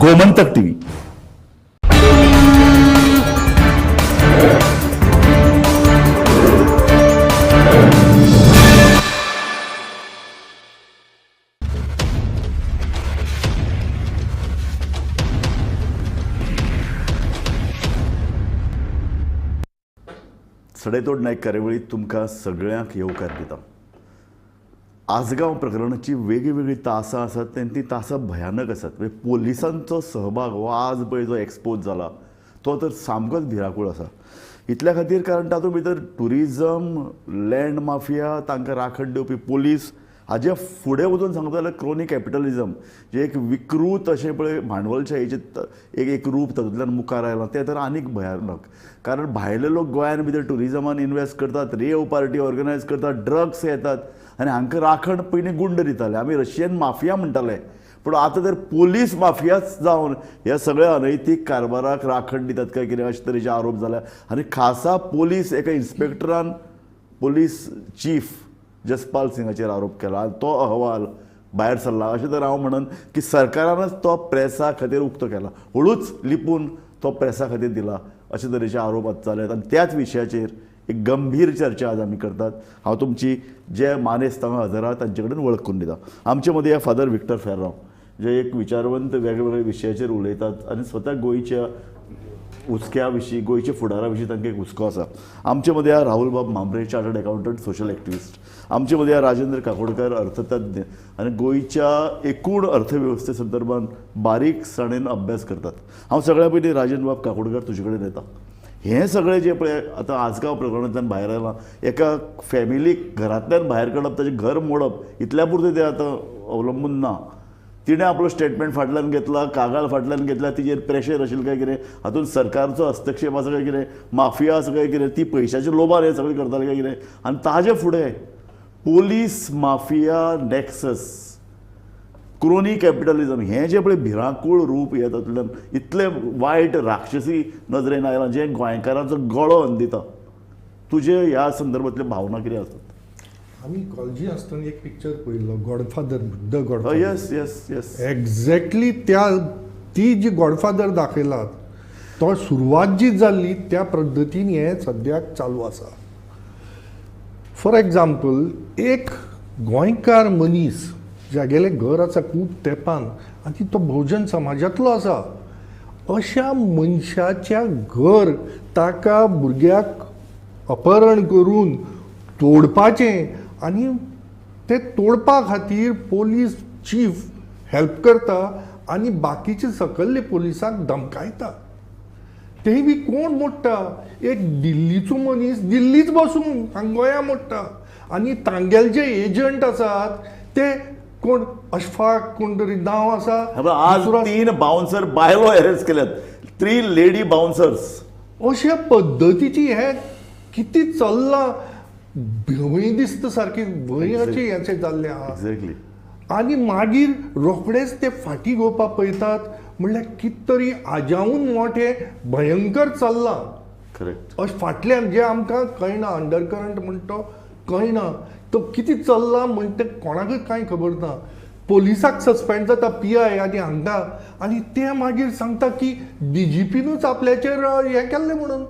Gomantak TV. सडेतोड नायक कार्यावळीत तुमकां सगळ्यांक येवकार दिता. आसगांव प्रकरणाची वेगळीवेगळी तासां आसात आनी ती तासां भयानक आसात. म्हणजे पोलिसांचो सहभाग हो आज पळय जो एक्सपोज जाला तो तर सामकोच भिराकूळ आसा. इतल्या खातीर कारण तातूंत भितर ट्युरिजम, लँड माफिया, तांकां राखण दिवपी पोलीस, हाजे फुडें वचून सांगता जाल्यार क्रोनी कॅपिटलिजम जें एक विकृत अशें पळय भांडवलशाहीचें एक एक रूप तातूंतल्यान मुखार आयलां तें तर आनीक भयानक. कारण भायले लोक गोंयान भितर ट्युरिजमान इनवेस्ट करतात, रेव पार्टी ऑर्गनायज करतात, ड्रग्स येतात आनी हांकां राखण पयलीं गुंड दिताले, आमी रशियन माफिया म्हणटाले, पूण आतां तर पोलीस माफियाच जावन ह्या सगळ्या अनैतीक कारभाराक राखण दितात काय कितें अशे तरेचे आरोप जाल्या. आनी खासा पोलीस एका इन्स्पेक्टरान पोलीस चीफ जसपाल सिंगाचेर आरोप केला आनी तो अहवाल भायर सरला. अशें तर हांव म्हणन की सरकारानच तो प्रेसा खातीर उक्तो केला, हळूच लिपून तो प्रेसा खातीर दिला अशे तरेचे आरोप आतां जाल्यात. आनी त्याच विशयाचेर एक गंभीर चर्चा आज आमी करतात. हांव तुमची जे मानेस्त हांगा हजर आहा तांचे कडेन वळख करून दिता. आमचे मदीं ह्या फादर विक्टर फेर्रांव जे एक विचारवंत वेगवेगळ्या विशयाचेर उलयतात आनी स्वता गोंयच्या हुस्क्या विशीं, गोंयच्या फुडारा विशीं तांकां एक हुस्को आसा. आमचे मदीं आहा राहुल बाब Mhambre, chartered accountant, social activist. आमचे मदीं आहा राजेंद्र काकोडकर, अर्थतज्ञ आनी गोंयच्या एकूण अर्थवेवस्थे संदर्भात बारीकसाणेन अभ्यास करतात. हांव सगळ्या पयलीं राजेंद्र बाब काकोडकर तुजे कडेन येता. हें सगळें जें पळय आतां आसगांव प्रकरणांतल्यान भायर आयलां, एका फॅमिलीक घरांतल्यान भायर काडप, ताचें घर मोडप इतल्या पुरतें तें आतां अवलंबून ना. तिणें आपलो स्टेटमेंट फाटल्यान घेतला, कागाळ फाटल्यान घेतल्या, तिचेर प्रेशर आशिल्लें काय कितें, हातूंत सरकारचो हस्तक्षेप आसा काय कितें, माफिया आसा काय कितें, ती पयशाच्या लोभान हें सगळें करताली काय कितें. आनी ताजे फुडें police mafia nexus, crony capitalism हें जें पळय भिरांकूळ रूप हें तातूंतल्यान इतलें वायट राक्षसी नदरेन आयलां जें गोंयकारांचो गळो अंदिता. तुजे ह्या संदर्भांतल्यो भावना कितें आसात? आमी कॉलेजी आसतना एक पिक्चर पळयल्लो, Godfather, the Godfather. Yes yes yes. Exactly त्या ती जी गॉडफादर दाखयला तो सुरवात जी जाल्ली त्या पद्दतीन हें सद्याक चालू आसा. फॉर एग्जाम्पल, एक गोंयकार मनीस जागेलें घर आसा खूब तेंपान आनी तो भोवजन समाजांतलो आसा, अशा मनशाच्या घर ताका भुरग्याक अपहरण करून तोडपाचें आनी ते तोडपा खातीर पोलीस चीफ हेल्प करता आनी बाकीचे सकल्ले पोलिसांक धमकायता. तेय बी कोण मोडटा? एक दिल्लीचो मनीस दिल्लीच बसून हांगा गोंया मोडटा आनी तांगेले जे एजंट आसात ते कोण अशफाक कोण तरी नांव आसा. आज 3 बाउन्सर बायलो अरेस्ट केल्यात, 3 लेडी बाउन्सर्स. अशा पद्दतीची हे कितें चल्लां, भंय दिसता सारकी, भंयाचे हें जाल्लें आहा. एक्झॅक्टली. आनी मागीर रोखडेच ते फाटीं घेवपाक पळयतात, म्हणल्यार कितें तरी आजावून मोठें भयंकर चल्लां. करेक्ट. अशें फाटल्यान जें आमकां कळना, अंडर करंट म्हणटा तो कळना, तो कितें चल्लां म्हण तें कोणाकूय कांय खबर ना. पोलिसाक सस्पेंड जाता पी I आनी हांगा, आनी ते मागीर सांगता की डीजीपीनूच आपल्याचेर हें केल्लें म्हणून,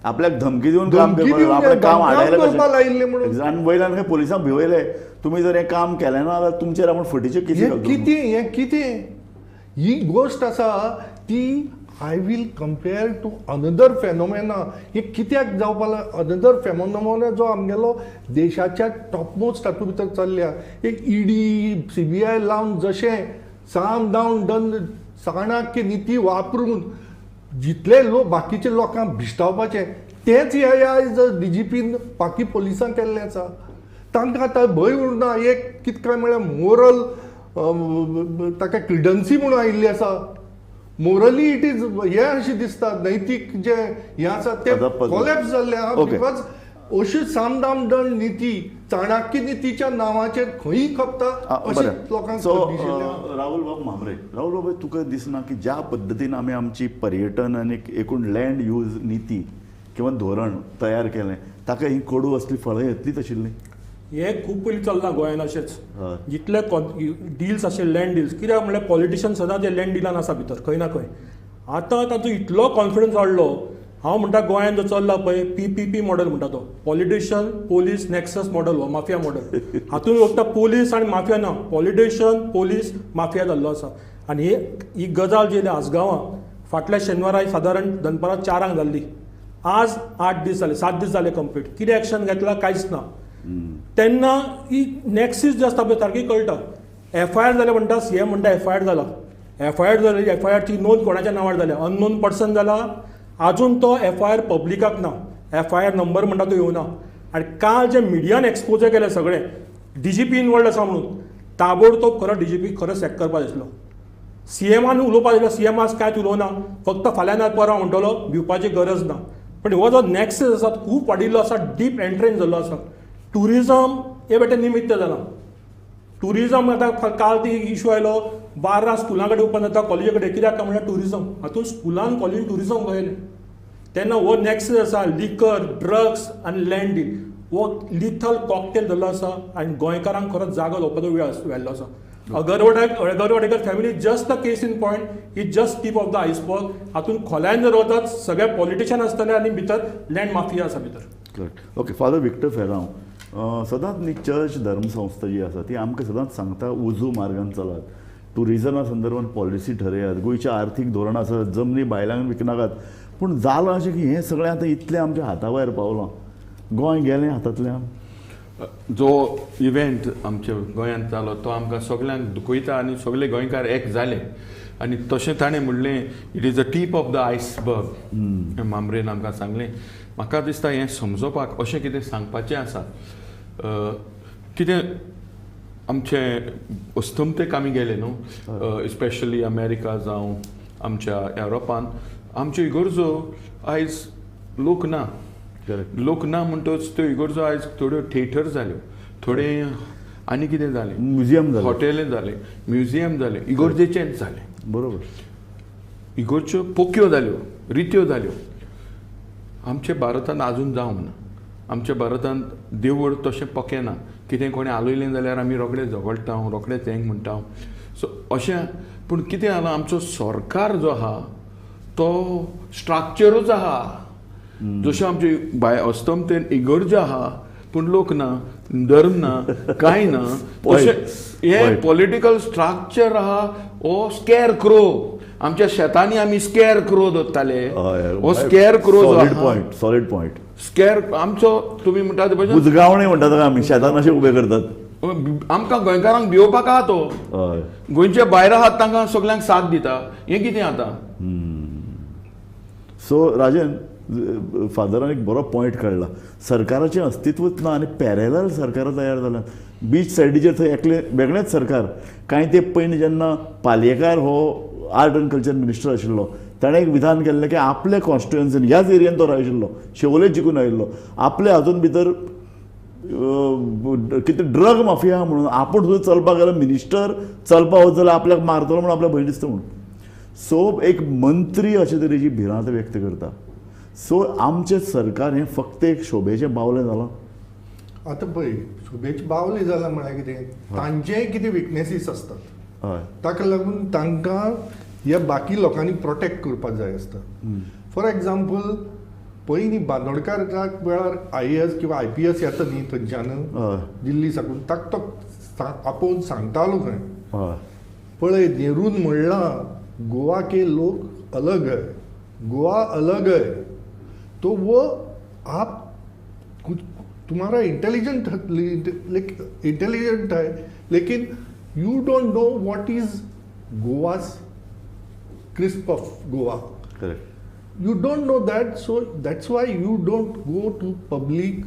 आपल्याक धमकी दिवन काम करपाक लायिल्लें म्हणून. आनी वयल्यान खंय पोलिसांक भिवयले, तुमी जर हें काम केलें ना जाल्यार तुमचेर आपूण फटीच्यो केसी घालतलो. कितें हें, कितें ही गोश्ट आसा ती I will compare to another phenomena. हें कित्याक जावपा अनदर फेनोमेना जो आमगेलो देशाच्या टॉपमोस्ट तातूंत भितर चल्ल्या, एक ईडी सीबीआय लावन जशें साम डावन दंड चाणक्य निती वापरून जितले लोक बाकीचे लोकांक भिश्टावपाचे तेंच ह्या आयज डीजीपीन बाकी पोलिसांक केल्लें आसा. तांकां आतां भंय उरना. एक कितें काय म्हळ्यार मोरल ताका क्रिडन्सी म्हणून आयिल्ली आसा. मोरली it is हें अशें दिसता, नैतीक जे हें आसा तें कोलॅप्स जाल्लें आहा. Because अशी सामदाम दंड निती चाणक्य नितीच्या नांवाचेर खंय खपता अशें लोकांक. सो राहुल बाब म्हांब्रे, राहुल बाब तुका दिसना की ज्या पद्दतीन आमी आमची पर्यटन आनी एकूण लँड यूज निती किंवा धोरण तयार केलें ताका ही कडू असली फळां येतलीच आशिल्लीं? हे खूब पयलीं चल्लां गोंयान अशेंच. जितले डिल्स आशिल्ले लँड डिल्स, कित्याक म्हणल्यार पॉलिटिशियन सदांच ते लँड डिलान आसा भितर खंय ना खंय. आतां ताचो इतलो कॉन्फिडन्स वाडलो, हांव म्हणटा गोंयान जो चल्ला पळय पीपीपी मॉडल म्हणटा तो, पॉलिटिशियन पोलीस नॅक्सस मॉडल हो माफिया मॉडल. हातूंत फक्त पोलीस आनी माफिया ना, पॉलिटिशियन पोलीस माफिया जाल्लो आसा. आनी ही गजाल जी आसगांवां फाटल्या शेनवारा सादारण दनपारां 4 जाल्ली, आज 8 दीस जाले, 7 दीस जाले कंप्लीट, कितें एक्शन घेतलां कांयच ना. तेन्ना ही नॅक्सीस जी आसता पळय सारकी कळटा. एफआयआर जालें म्हणटा, सीएम म्हणटा एफआयआर जाला, एफआयआर जाली, एफआयआरची नोंद कोणाच्या नांवार जाल्या, अननोन पर्सन जाला, आजून तो एफआयआर पब्लिकाक ना, एफआयआर नंबर म्हणटा तो येवना. आनी काल जे मिडियान एक्सपोजर केलें सगळें डीजीपी इनवॉल्ड आसा म्हणून, ताबडतोब खरो डीजीपी खरो सॅक करपाक आसलो. सीएमान उलोवपाक आसलो, सीएम आज कांयच उलोवना, फक्त फाल्यां ना परवां म्हणटलो, भिवपाची गरज ना. पण हो जो नॅक्सीस आसा खूब वाडिल्लो आसा, डीप एंट्रेंस जाल्लो आसा. ट्युरिजम हे बेटे निमित्त जालां. ट्युरिजम आतां काल ती इशू आयलो, 12 स्कुलां कडेन ओपन जाता, कॉलेजी कडेन, कित्याक काय म्हणल्यार ट्युरिजम. हातूंत स्कुलान कॉलेजीन ट्युरिजम खंय येयलें? तेन्ना हो नॅक्सीस आसा लिकर, ड्रग्स आनी लँड डील, हो लिथल कॉकटेल जाल्लो आसा आनी गोंयकारांक खरोच जागो जावपाचो वेळ व्हेल्लो आसा. Agarwadekar family just the case in point, he just tip of the iceberg. हातूंत खोल्यान जर वतात सगळे पॉलिटिशियन आसतले आनी भितर लँड माफिया आसा भितर. Correct. Okay, father Victor Ferrao, सदांच न्ही चर्च धर्मसंस्था जी आसा ती आमकां सदांच सांगता उजू मार्गान चलात, ट्युरिजमा संदर्भात पॉलिसी ठरयात, गोंयचें आर्थीक धोरण आसा, जमनी भायल्यांक विकनाकात. पूण जालां अशें की हें सगळें आतां इतलें आमच्या हाता भायर पावलां, गोंय गेलें हातांतल्यान. जो इव्हेंट आमच्या गोंयांत जालो तो आमकां सगळ्यांक दुखयता आनी सगळे गोंयकार एक जाले. आनी तशें ताणें म्हणलें, it is a tip of the iceberg, मामरेन आमकां सांगलें. म्हाका दिसता हें समजोवपाक अशें कितें सांगपाचें आसा. कितें आमचे अस्तमतेक आमी गेले न्हू, स्पेशली अमेरिका जावं आमच्या युरोपान, आमच्यो इगर्जो आयज लोक ना. लोक ना म्हणटच त्यो इगर्जो आयज थोड्यो थिएटर जाल्यो, थोडे आनी कितें जालें, म्युझियम जालें, हॉटेलां जालें, म्युझियम जालें, इगर्जेचेंच जालें. बरोबर. इगर्ज्यो पोक्यो जाल्यो, रित्यो जाल्यो. आमच्या भारतांत आजून जावंक ना. आमच्या भारतांत देवूळ तशें पोकें ना, कितें कोणें आलयलें जाल्यार आमी रोखडे झगडटा, रोखडेच हें म्हणटा. सो अशें पूण कितें जालां, आमचो सरकार जो आहा तो स्ट्रक्चरूच आहा. जशें आमची भायर अस्तमतेन इगर्ज आहा पूण लोक ना, धर्म ना, कांय ना, तशें हें पॉलिटिकल स्ट्रक्चर आहा. हो स्कॅर क्रो, आमच्या शेतांनी आमी स्कॅर क्रो दवरताले, हो स्कॅर Crowe solid point, solid point. Scare आमचो तुमी म्हणटा ते भशेन उजगावणे म्हणटा ताका आमी, शेतान अशें उबे करतात. आमकां गोंयकारांक भिवपाक आहा तो, गोंयचे भायर आहात तांकां सगल्यांक साथ दिता. हें कितें आतां? सो राजन, फादरान एक बरो पॉयंट काडला, सरकाराचें अस्तित्वच ना आनी पॅरेलल सरकारां तयार जाल्यात. बीच सायडीचेर थंय एकलें वेगळेंच सरकार. कांय ते पयलीं जेन्ना पालयेकार हो आर्ट एंड कल्चर मिनिस्टर आशिल्लो, ताणें एक विधान केल्लें की आपले कॉन्स्टिट्युएन्सीन ह्याच एरियन तो आशिल्लो, शिवोले जिखून आयिल्लो, आपले हातून भितर कितें ड्रग माफिया म्हणून आपूण सुद्दां चलपाक गेलो, मिनिस्टर चलपाक वच जाल्यार आपल्याक मारतलो म्हणून आपल्याक भंय दिसता म्हणून. सो एक मंत्री अशे तरेची भिरांत व्यक्त करता. सो आमचें सरकार हें फक्त एक शोभेचें बावलें जालां. आतां पळय, शोभेचें बावलें जालां म्हळ्यार कितें, तांचेय कितें विकनेसीस आसतात, ताका लागून तांकां ह्या बाकी लोकांनी प्रोटेक्ट करपाक जाय आसता. फॉर एग्जाम्पल, पयलीं बांदोडकाराच्या वेळार IAS किंवा IPS येता न्ही थंयच्यान दिल्ली साकून, ताका तो आपोवन सांगतालो खंय, पळय नेरून म्हणलां गोवा के लोक अलग है, गोवा अलग है, तो वो आप कुछ तुम्हारा इंटेलिजेंट इंटेलिजेंट है, लेकिन you don't know what is Goa's crisp of Goa. Correct. You don't know that, so that's why you don't go to public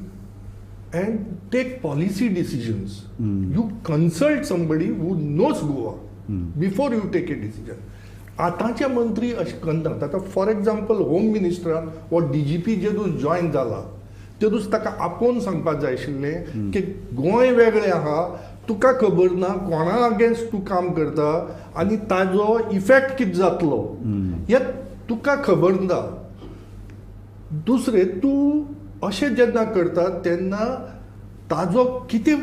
and take policy decisions. You consult somebody who knows Goa before you take a decision. आतांचे मंत्री अशें करनात. आतां for example, home मिनिस्टरान वो DGP जे दीस join जाला ते दीस ताका आपोवन सांगपाक जाय आशिल्लें की गोंय वेगळें आहा, तुका खबर ना कोणा अगेन्स्ट तूं काम करता आनी ताजो इफेक्ट कितें जातलो हें तुका खबर ना. दुसरें, तूं अशें जेन्ना करता तेन्ना ताजो कितें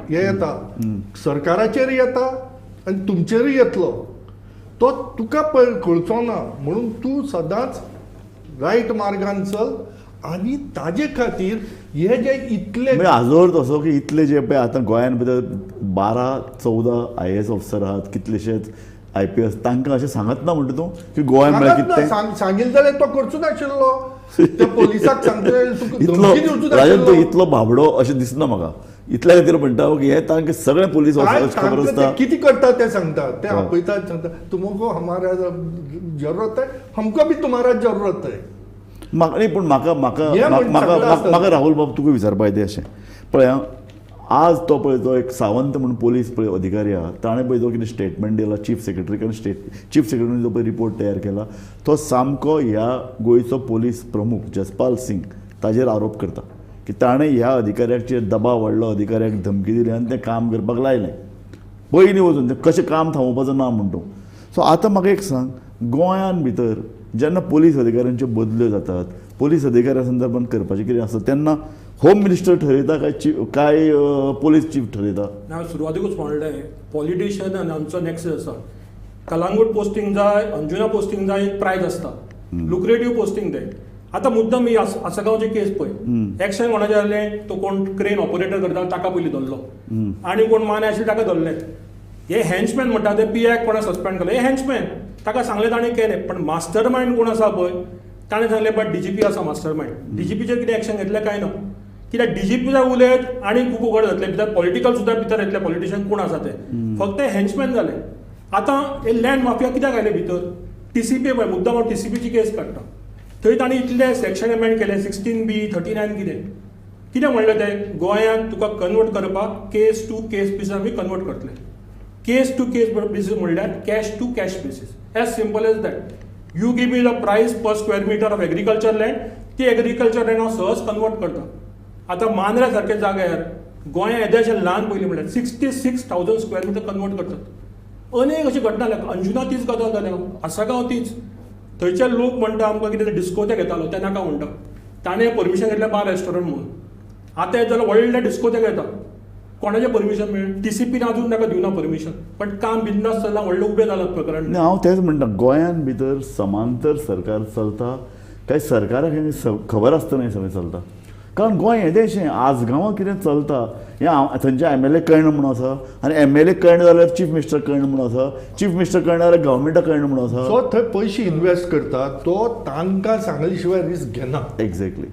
हें येता, सरकाराचेर येता आनी तुमचेरूय येतलो, तो तुका कळचो ना. म्हणून तूं सदांच रायट मार्गान चल आनी ताजे खातीर हे जे इतले हाजो अर्थ असो की इतले जे पळय आतां गोंयान भितर 12-14 IAS officer आहात, कितलेशेच IPS, तांकां अशें सांगत ना म्हणटा तूं की गोंय म्हळ्यार कितें सांगिल्लें जाल्यार तो करचो नाशिल्लो. त्या पोलिसाक सांगतले राजन तो इतलो भाबडो अशें दिसना म्हाका, इतल्या खातीर म्हणटा की हे तांकां सगळे पोलीस ऑफिसर्स खबर आसता, कितें करता ते सांगता, ते आपयतात सांगता तुमको हमारा जरूरत है, हमको भी तुम्हारा जरूरत है. म्हाका न्ही पूण म्हाका म्हाका म्हाका म्हाका राहुल बाब तुका विचारपा येता अशें पळय, आज तो पळय तो एक सावंत म्हणून पोलीस पळय अधिकारी आहा, ताणें पळय जो कितें स्टेटमेंट दिला चीफ सेक्रेटरी कडेन, चीफ सेक्रेटरीन जो पळय रिपोर्ट तयार केला तो सामको ह्या गोंयचो पोलीस प्रमुख जसपाल सिंग ताजेर आरोप करता की ताणें ह्या अधिकाऱ्याचेर दबाव वाडलो, अधिकाऱ्याक धमकी दिली आनी तें काम करपाक लायलें पयलीं वचून तें कशें काम थांबोवपाचो ना म्हणटा. सो आतां म्हाका एक सांग, गोंयान भितर जेन्ना पोलीस अधिकाऱ्यांच्यो बदल्यो जातात, पोलीस अधिकाऱ्या संदर्भात करपाचें कितें आसता तेन्ना होम मिनिस्टर ठरयता काय काय पोलीस चीफ ठरयता? हांवें सुरवातीकूच म्हणलें पॉलिटिशियन आनी आमचो नॅक्सस आसा. कलांगूट पोस्टिंग जाय, अंजुना पोस्टिंग जाय, एक प्रायज आसता, लुक्रेटीव पोस्टिंग ते. आतां मुद्दम ही आसगांवची केस पळय, एक्शन कोणाचें जालें, तो कोण क्रेन ऑपरेटर करता ताका पयलीं धरलो आनी कोण माने आशिल्ले ताका धरलें. हे हँचमॅन म्हणटा ते पी.आय.क कोणा सस्पेंड केलें, हे हँचमॅन ताका सांगलें ताणें केलें. पण मास्टर मायंड कोण आसा पळय ताणें सांगलें बट डीजीपी आसा मास्टर मायंड, डीजीपीचेर कितें एक्शन घेतलें काय ना, कित्याक डीजीपी उलयत आनी खूब उगड जातलें, भितर पॉलिटिकल सुद्दां भितर येतले, पॉलिटिशियन कोण आसा ते, फक्त हँचमॅन जाले. आतां हे लँड माफिया कित्याक आयले भितर, टीसीपी पळय मुद्दाम हांव टीसीपीची केस काडटा, थंय ताणें इतले सेक्शन अमेंड केले 16B 39 कितें कितें म्हणलें तें, गोंयांत तुका कन्वर्ट करपाक केस टू केस बेसीस आमी कन्वर्ट करतले. केस टू केस बेसीस म्हणल्यार cash to cash basis, as simple as that. You give me the price per square metre of agriculture land, ती एग्रीकल्चर लँड हांव सहज कन्वर्ट करता. आतां मांद्र्या सारक्या जाग्यार गोंया येदेशें ल्हान पयलीं म्हणल्यार 66,000 स्क्वेअर मिटर कन्वर्ट करतात. अनेक अशी घटना जाल्या, अंजुना तीच गजाल जाल्या, आसगांव तीच. थंयचे लोक म्हणटा आमकां कितें डिस्कोते घेतालो ते नाका म्हणटा, ताणें परमिशन घेतलें बार रेस्टॉरंट म्हणून, आतां येत जाल्यार व्हडले डिस्कोते घेता, कोणाचें परमिशन मेळ्ळें? टीसीपीन अजून ताका दिवना परमिशन, पण काम बिंदास चल्लां, व्हडलें उबें जालां प्रकरण. हांव तेंच म्हणटा, गोंयान भितर समांतर सरकार चलता काय सरकाराक हें खबर आसतना हें सगळें चलता? कारण गोंय येदेशें आसगांवां कितें चलता हें थंयचे MLA कळना म्हणून आसा, आनी MLA कळना जाल्यार चीफ मिनिस्टर कळना म्हणून आसा, चीफ मिनिस्टर कळना जाल्यार गव्हर्मेंटाक कळना म्हणून आसा. सो थंय पयशे इन्वेस्ट करता तो तांकां सांगले शिवाय रिस्क घेना. एक्झॅक्टली.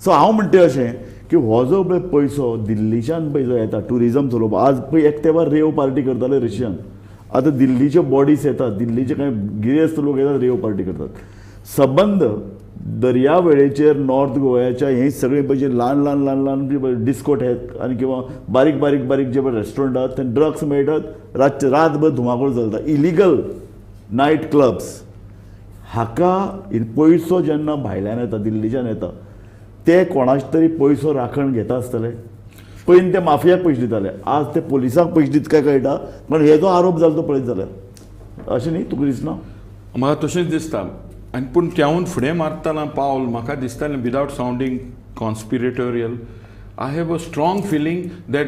सो हांव म्हणटा अशें की हो जो पळय पयसो दिल्लीच्यान पळय जो येता ट्युरिजम चलोवपाक, आज पळय एक तेंपार रेव पार्टी करताले रशियान, आतां दिल्लीच्यो बॉडीज येतात, दिल्लीचे कांय गिरेस्त लोक येतात रेव पार्टी करतात. सबंद दर्यावेळेचेर नॉर्थ गोव्याच्या हे सगळे पळय जे ल्हान ल्हान ल्हान ल्हान जे डिस्कोट आहेत आनी किंवा बारीक बारीक बारीक जे रेस्टॉरंट आहात थंय ड्रग्स मेळटात, रातचे रातभर धुमाकूळ चलता, इलिगल नायट क्लब्स. हाका पयसो जेन्ना भायल्यान येता, दिल्लीच्यान येता, ते कोणाचे तरी पयसो राखण घेता आसतले. पयलीं ते माफियाक पयशे दिताले, आज ते पोलिसांक पयशे दित काय कळटा, पण हे जो आरोप जालो तो पळयत जाल्यार अशें न्ही तुका दिसना? म्हाका तशेंच दिसता. आनी पूण त्याहून फुडें मारतना पावल म्हाका दिसतालें, without sounding conspiratorial, I have a strong feeling that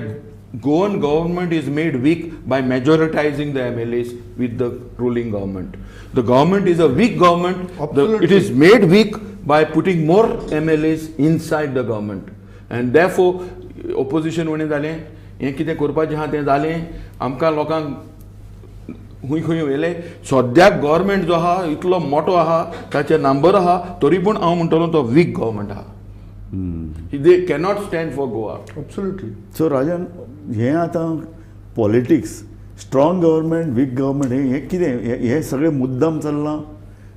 Goan government is made weak by majoritizing the MLAs with the ruling government. The government is a weak government. It is made weak by putting more MLAs inside the government. And therefore, opposition वणे जालें, हें कितें करपाचें आहा तें जालें, आमकां लोकांक खूंय खूंय व्हेलें. सद्याक गव्हर्मेंट जो आहा इतलो मोटो आहा, ताचे नंबर आहा, तरी पूण हांव म्हणटलो तो वीक गव्हर्मेंट आहा. They cannot stand for Goa. Absolutely. So Rajan, हें आतां politics, strong government weak government, हें कितें हें सगळें मुद्दाम चल्लां?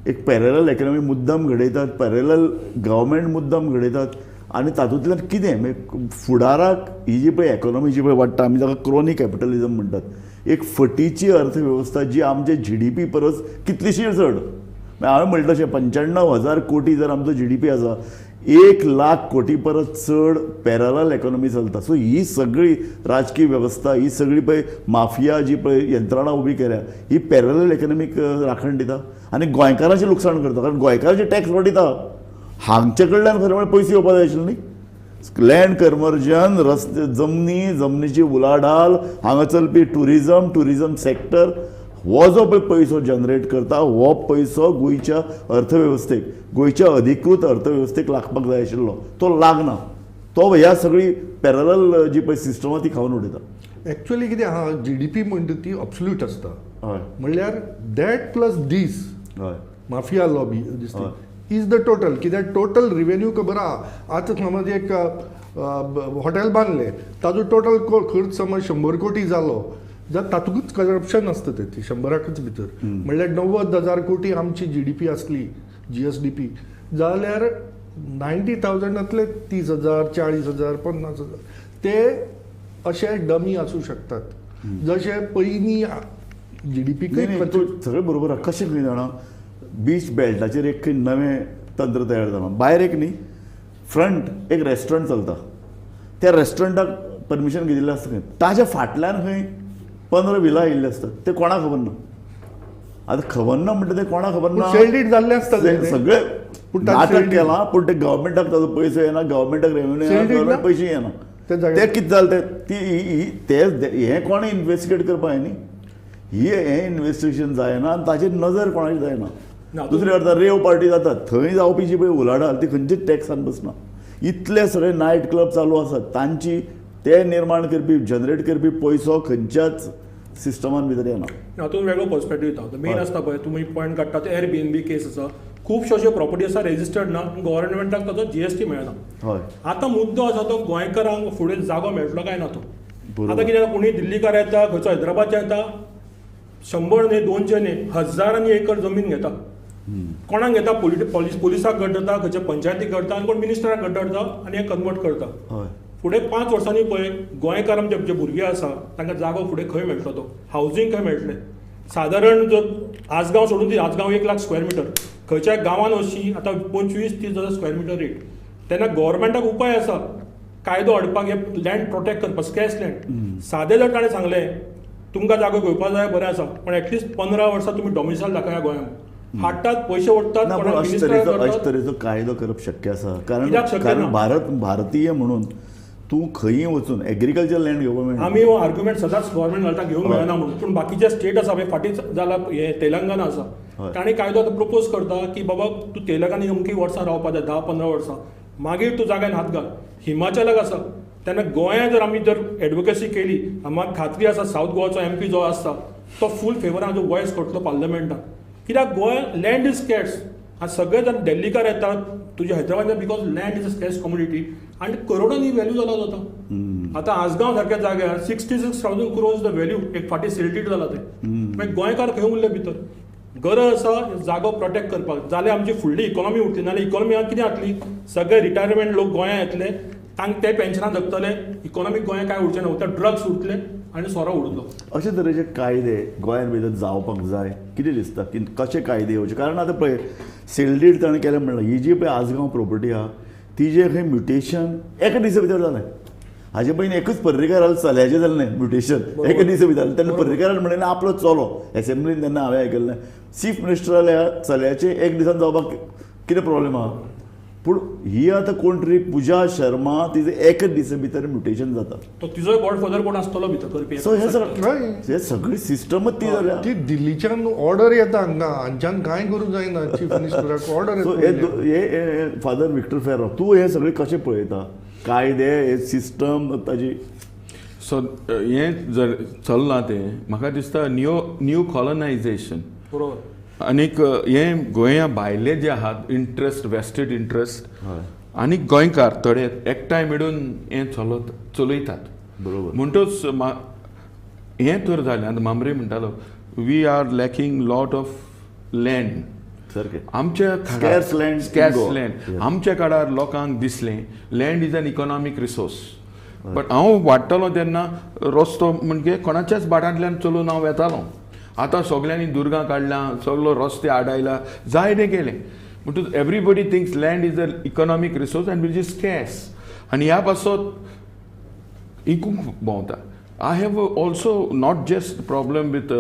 एक पॅरलल इकॉनॉमी मुद्दाम घडयतात, पॅरलल गव्हर्मेंट मुद्दाम घडयतात, आनी तातूंतल्यान कितें म्हणजे फुडाराक ही जी पळय इकॉनॉमी जी पळय वाडटा, आमी ताका क्रोनी कॅपिटलिझम म्हणटात, एक फटीची अर्थवेवस्था जी आमचे GDP परस कितलीशी चड. हांवें म्हणलें तशें 95,000 कोटी जर आमचो GDP आसा, 1 लाख कोटी परस चड पॅरलल इकॉनॉमी चलता. सो ही सगळी राजकीय वेवस्था, ही सगळी पळय माफिया जी पळय यंत्रणा उबी केल्या, ही पॅरलल इकॉनॉमीक राखण दिता आनी गोंयकारांचें लुकसाण करता, कारण गोंयकारांचे टॅक्स वाडयता, हांगचे कडल्यान खरें म्हळ्यार पयशे येवपा जाय आशिल्ले न्ही. लँड कन्वर्जन, रस्ते, जमनी, जमनीची उलाढाल, हांगा चलपी टुरिजम, टुरिजम सेक्टर हो जो पळय पयसो जनरेट करता हो पयसो गोंयच्या अर्थवेवस्थेक, गोंयच्या अधिकृत अर्थवेवस्थेक लागपाक जाय आशिल्लो, तो लागना. तो ह्या सगळी पॅरलल जी पळय सिस्टम आहा ती खावन उडयता. एक्चुअली कितें आहा, जी डी पी म्हणटा ती अब्सल्यूट आसता, हय, म्हणल्यार that plus दीस हय mafia lobby this is the total. कित्याक टोटल रिवेन्यू खबर आहा. आतां समज एक हॉटेल बांदलें, ताजो टोटल खर्च समज 100 कोटी जालो जाल्यार तातूंतच करप्शन आसता तें, ती 100 भितर म्हणल्यार 90,000 कोटी आमची जी डी पी आसली, जी एस डी पी, जाल्यार 90,000 30,000, 40,000, 50,000 ते अशे डमी आसूं शकतात. जशे पयलीं जी डी पी सगळें बरोबर आहा. कशें खंय जाणा, बीच बेल्टाचेर एक खंय नवें तंत्र तयार जालां. भायर एक न्ही फ्रंट एक रेस्टॉरंट चलता, त्या रेस्टॉरंटाक परमिशन घेतिल्लें आसता खंय, ताज्या फाटल्यान खंय 15 विला आयिल्ले आसतात, ते कोणाक खबर ना. आतां खबर ना म्हणटा ते कोणाक खबर ना, सेल्डीड जाल्ले आसता सगळे नाटक केलां, पूण ते गव्हर्मेंटाक ताजो पयसो येना, गव्हर्मेंटाक रेवेन्यू येना, गव्हर्मेंट पयशे येना. ते कितें जालें ती ते हें कोणें इन्वेस्टिगेट करपाक जाय न्ही, ही हें इन्वेस्टिगेशन जायना आनी ताचेर नजर कोणाची जायना. दुसरे अर्थ रेव पार्टी जाता थंय जावपी जी पळय उलाढाल ती खंयचीच टॅक्सान बसना. इतले सगळे नायट क्लब चालू आसात, तांची ते निर्माण करपी जनरेट करपी पयसो खंयच्याच सिस्टमान भितर येना. हातूंत वेगळो पर्सपेक्टीव येता. मेन आसता पळय तुमी पॉयंट काडटा ते एअरबीएनबी केस आसा, खुबश्यो अश्यो प्रॉपर्टी आसा रेजिस्टर्ड ना, गव्हर्नमेंटाक ताचो जीएसटी मेळना. आतां मुद्दो आसा तो गोंयकारांक फुडें जागो मेळटलो काय ना तो. आतां कितें कोणी दिल्लीकार येता, खंयचो हैदराबादच्यान येता, 100 न्ही 200 न्ही हजारांनी एकर जमीन घेता. कोणाक घेता, पोलिसाक गड्डता, खंयच्या पंचायतीक करता आनी कोण मिनिस्टराक गड्डता आनी हें कन्वर्ट करता. फुडें 5 वर्सांनी पळय गोंयकार आमचे जे भुरगे आसा तांकां जागो फुडें खंय मेळटलो, तो हावजींग खंय मेळटलें. सादारण जर आजगांव सोडून दी, आजगांव 1 लाख स्क्वेअर मिटर, खंयच्याय गांवान वचशी आतां 25-30 हजार स्क्वेअर मिटर रेट. तेन्ना गव्हर्मेंटाक उपाय आसा कायदो हाडपाक, हे लँड प्रोटेक्ट करपाक, स्कॅस लँड. सादें जर ताणें सांगलें तुमकां जागो घेवपाक जाय बरें आसा, पण एटलिस्ट 15 वर्सां तुमी डॉमिसायल दाखया गोंयांत, हाडटात पयशे ओडटात. अशे तरेचो कायदो करप शक्य आसा, कारण भारत भारतीय म्हणून तूं खंयी वचून एग्रीकल्चर लँड घेवपाक मेळना. आमी हो आर्ग्युमेंट सदांच गव्हर्मेंट घालता घेवंक मेळना म्हणून, पूण बाकीचे स्टेट आसा पळय फाटीं जाला हे तेलंगणा आसा, तांणी कायदो आतां प्रपोज करता की बाबा तूं तेलंगणान अमकी वर्सां रावपाक जाय, 10-15 वर्सां, मागीर तूं जाग्यान हात घाल. हिमाचलाक आसा. तेन्ना गोंयांत जर आमी जर एडवोकेसी केली, म्हाका खात्री आसा सावथ गोवाचो एमपी जो आसता तो फूल फेवरान जो वॉयस करतलो पार्लमेंटान. कित्याक गोंय लँड is scarce. आनी सगळे जाण दिल्लीकार येतात तुजे Hyderabad, because land is a scarce commodity आनी करोडांनी व्हॅल्यू जाला जाता. आतां आजगांव सारक्या जाग्यार 66,000 क्रोर्स the value एक फाटीं सेल्टीड जाला तें. मागीर गोंयकार खंय उरले भितर. गरज आसा जागो प्रोटेक्ट करपाक, जाल्यार आमची फुडली इकॉनॉमी उरतली. नाल्यार इकॉनॉमी कितें जातली, सगळे रिटायरमेंट लोक गोंयांत येतले, तांकां ते पेन्शनां जगतले, इकॉनॉमीक गोंयांत कांय उरचें ना, उरता ड्रग्स उरतले आनी सोरो उरतलो. अशे तरेचे कायदे गोंयांत भितर जावपाक जाय कितें दिसता की कशे कायदे येवचे? कारण आतां पळय सेल्डीड ताणें केलें म्हणलां, ही जी पळय आजगांव प्रॉपर्टी आहा तिजें खंय म्युटेशन एका दिसा भितर जालें. हाजे पयलीं एकूच पर्रीकारान चल्याचें जालें म्युटेशन एका दिसा भितर. तेन्ना पर्रीकारान म्हणलें आपलो चलो एसेंब्लीन, तेन्ना हांवें आयकल्लें चीफ मिनिस्टराल्या चल्याचें एक दिसान जावपाक कितें प्रॉब्लेम आहा. पूण ही आतां कोण तरी पुजा शर्मा तिजें एका दिसा भितर म्युटेशन जाता, तो तिजोय गॉडफादर कोण आसतलो भितर करपी. सो हे सगळें हे सगळी सिस्टमच ती जाल्या. ती दिल्लीच्यान ऑर्डर येता हांगा, हांच्यान कांय करूंक जायना, चीफ मिनिस्टराक ऑर्डर. सो हे फादर विक्टर फेरो, तूं हें सगळें कशें पळयता, कायदे हे सिस्टम ताजी? सो हें जर चल्लां तें म्हाका दिसता न्यू कॉलनायझेशन. बरोबर. आनीक हें गोंया भायले जे आहात इंट्रस्ट, वेस्टेड इंट्रस्ट, आनी गोंयकार थोडे एकठांय मेळून हें चलयतात. बरोबर. म्हणटच हें तर जालें. आतां मामरे म्हणटालो we are lacking lot of land. सारकें. आमच्या स्कॅर्स लँड, स्कॅर्स लँड आमच्या काळार लोकांक दिसलें land is an economic resource. But हांव वाडटालो तेन्ना रस्तो म्हणजे कोणाच्याच भाटांतल्यान चलून हांव वेतालो. आतां सगल्यांनी दुर्गां काडल्यां, सगलो रस्ते आडायला, जाय तें केलें. म्हणटूच everybody thinks land is a economic resource and which is scarce. आनी ह्या पासत इकूंक भोंवता. I have also not just problem with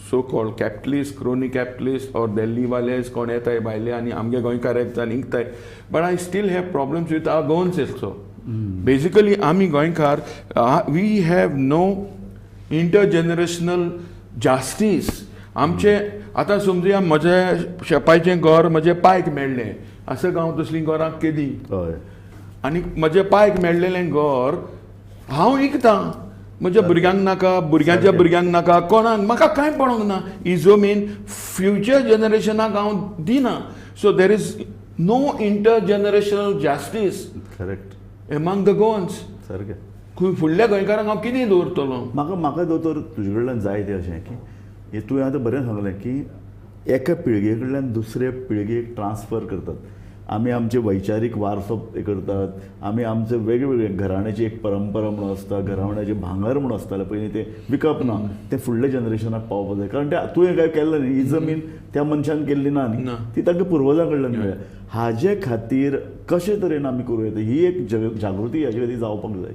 so called capitalist, crony capitalist or Delhi wireless कोण येताय भायले आनी आमगे गोंयकार येता आनी इंकताय, but I still have problems with our Goans also. Basically आमी गोंयकार we have no intergenerational justice. आमचे आतां समजुया म्हजे शेपायचें घर म्हजे पायक मेळ्ळें, आसा गांव तसलीं घरां केदी, आनी म्हजे पायक मेळ्ळेलें घर हांव विकतां, म्हज्या भुरग्यांक नाका, भुरग्यांच्या भुरग्यांक नाका, कोणाक म्हाका कांय पडोंक ना. ही जमीन फ्युचर जनरेशनाक हांव दिना. So there is no intergenerational justice. Correct. Among the Goans. सारकें. खंय फुडल्या गोंयकारांक हांव कितें दवरतलो? म्हाका म्हाका दोतोर तुजे कडल्यान जाय तें अशें की हें तुवें आतां बरें सांगलें की एका पिळगे कडल्यान दुसरे पिळगेक ट्रान्सफर करतात. आमी आमचे वैचारीक वारसो हे करतात, आमी आमचे वेगवेगळे घराण्याची एक परंपरा म्हणून आसता, घराण्याचें भांगर म्हणून आसतालें पयलीं, तें विकप ना, तें फुडल्या जनरेशनाक पावपाक जाय. कारण तें तुवें कांय केल्लें न्ही, ही जमीन त्या मनशान केल्ली ना न्ही, ती तांकां पुर्वजां कडल्यान मेळ्ळ्या. हाजे खातीर कशे तरेन आमी करूं येता ही एक जागृती हाजे खातीर जावपाक जाय.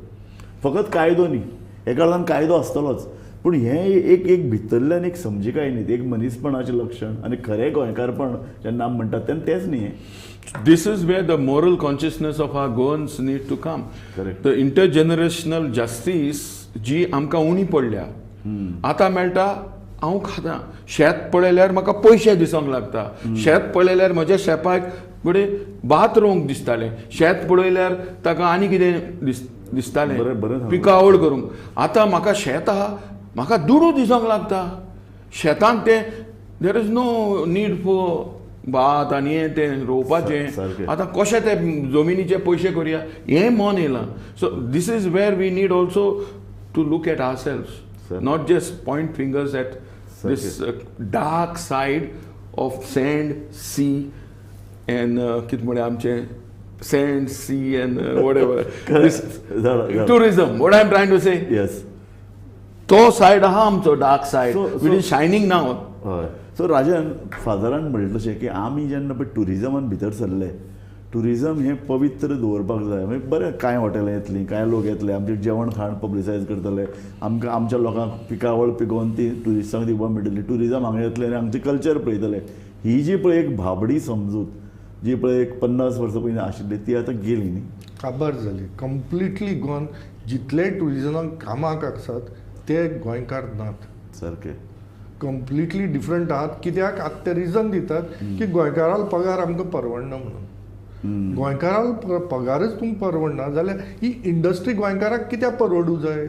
फकत कायदो न्ही, एका अर्दान कायदो आसतलोच, पूण हें एक एक भितरल्यान एक समजिकाय न्ही, एक मनीसपणाचें लक्षण आनी खरें गोंयकारपण जेन्ना आमी म्हणटात तेन्ना तेंच न्ही हें. This is where the moral consciousness of our Goans need to come. Correct. The intergenerational justice जी आमकां उणी पडल्या, आतां मेळटा हांव खाता. शेत पळयल्यार म्हाका पयशे दिसोंक लागता, शेत पळयल्यार म्हज्या शेपाक बरें भात रोवंक दिसतालें, शेत पळयल्यार ताका आनी कितें दिसतालें, पिकावळ करूंक. आतां म्हाका शेत आहा, म्हाका दुडू दिसोंक लागता शेतांत. तें there is no need for भात आनी हें तें रोवपाचें. आतां कशें ते जमिनीचे पयशे करुया हें मन येयलां. So this is where we need also to look at our selves, not just point fingers at this dark side of sand, sea and कितें म्हळ्यार आमचें sand, sea and whatever tourism. What I am trying to say, yes, तो side आहा आमचो dark side, which is shining now. हय. So Rajan, फादरान म्हणलें तशें की आमी जेन्ना पळय ट्युरिजमान भितर सरले, ट्युरिजम हें पवित्र दवरपाक जाय. मागीर बरें, कांय हॉटेलां येतलीं, कांय लोक येतले, आमचें जेवण खाण पब्लिसायज करतले, आमकां आमच्या लोकांक पिकावळ पिकोवन ती ट्युरिस्टांक दिवपाक मेळटली, ट्युरिजम हांगा येतलें आनी आमचें कल्चर पळयतले. ही जी पळय एक भाबडी समजूत जी पळय एक 50 वर्सां पयलीं आशिल्ली ती आतां गेली न्ही, काबार जाली, कंप्लिटली गॉन. जितले ट्युरिजमाक कामाक आसात ते गोंयकार नात, सारके कंप्लिटली डिफरंट आहात. कित्याक आतां ते रिजन दितात की गोंयकाराल पगार आमकां परवडना म्हणून. गोंयकाराल पगारच तुमकां परवडना जाल्यार ही इंडस्ट्री गोंयकाराक कित्याक परवडूं जाय,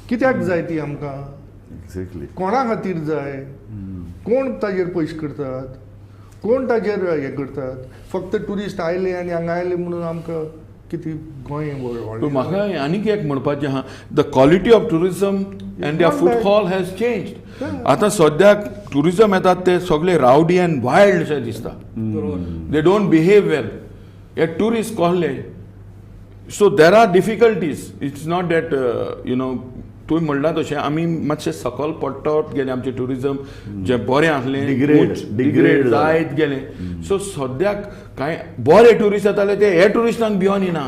कित्याक जाय ती आमकां, एक्झॅक्टली कोणा खातीर जाय, कोण ताजेर पयशे करतात, कोण ताजेर हें करतात. फक्त ट्युरिस्ट आयले आनी हांगा आयले म्हणून आमकां कितें गोंय. म्हाका आनीक एक म्हणपाचें आहा, the quality of tourism and their footfall has changed. आतां सद्याक ट्युरिजम येतात ते सगळे रावडी अँड वायल्ड अशें दिसता, they don't behave वेल. हे ट्युरिस्ट कहले, so there are difficulties. It's not that you know तुवें म्हणलां तशें आमी मातशें सकल पडटत गेले, आमचें ट्युरिजम जें बरें आसलें डिग्रेड जायत गेलें. सो सद्याक कांय बरे ट्युरिस्ट येताले ते हे ट्युरिस्टांक भियोन येना.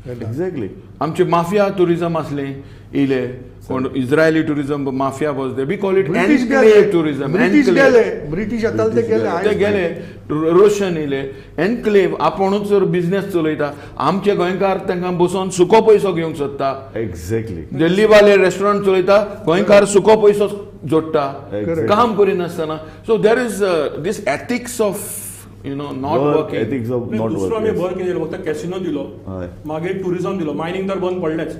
एक्झॅक्टली. आमचे माफिया ट्युरिजम आसलें येयले, कोण Israeli tourism mafia was there, we call it enclave tourism. British गेले, ब्रिटीश येताले ते गेले, ते गेले, रशियन येयले, एन्क्लेव आपुणूच जर बिजनेस चलयता. आमचे गोंयकार तांकां बसोन सुको पयसो घेवंक सोदता. एक्झॅक्टली. दिल्लीवाले रेस्टॉरंट चलयता, गोंयकार सुको पयसो जोडटा काम करिनासतना. So there is this ethics of you know not working, ethics of not working. दुसरो आमी भर कितें दिलो, फक्त कॅसिनो दिलो, मागीर ट्युरिजम दिलो, मायनींग तर बंद पडलेंच,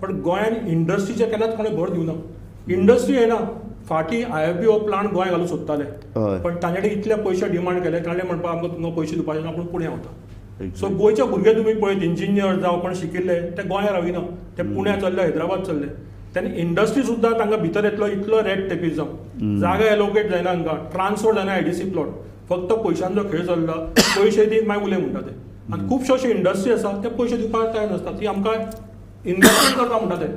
पण गोंयान इंडस्ट्रीचेर केन्नाच कोणें भर दिवना. इंडस्ट्री येना. फाटीं IFB हो प्लांट गोंय घालूंक सोदताले, पण तांचे कडेन इतले पयशे डिमांड केले, ताणें म्हणपाक आमकां तुमकां पयशे दिवपाचे ना, पूण पुण्या वता. सो गोंयचे भुरगे तुमी पळयत इंजिनियर जावं कोण शिकिल्ले ते गोंया राविना, ते पुण्या चल्ले, हैदराबाद चल्ले. तेन्ना इंडस्ट्री सुद्दां तांकां भितर येतलो इतलो रेड टेपिजम, जागा एलोकेट जायना हांकां, ट्रान्सफर जायना IDC plot, फक्त पयशांचो खेळ चल्ला. पयशे दी मागीर उलय म्हणटा ते. आनी खुबश्यो अश्यो इंडस्ट्री आसा ते पयशे दिवपाक तयार नासता, ती आमकां इनवेस्टमेंट करता म्हणटा ते.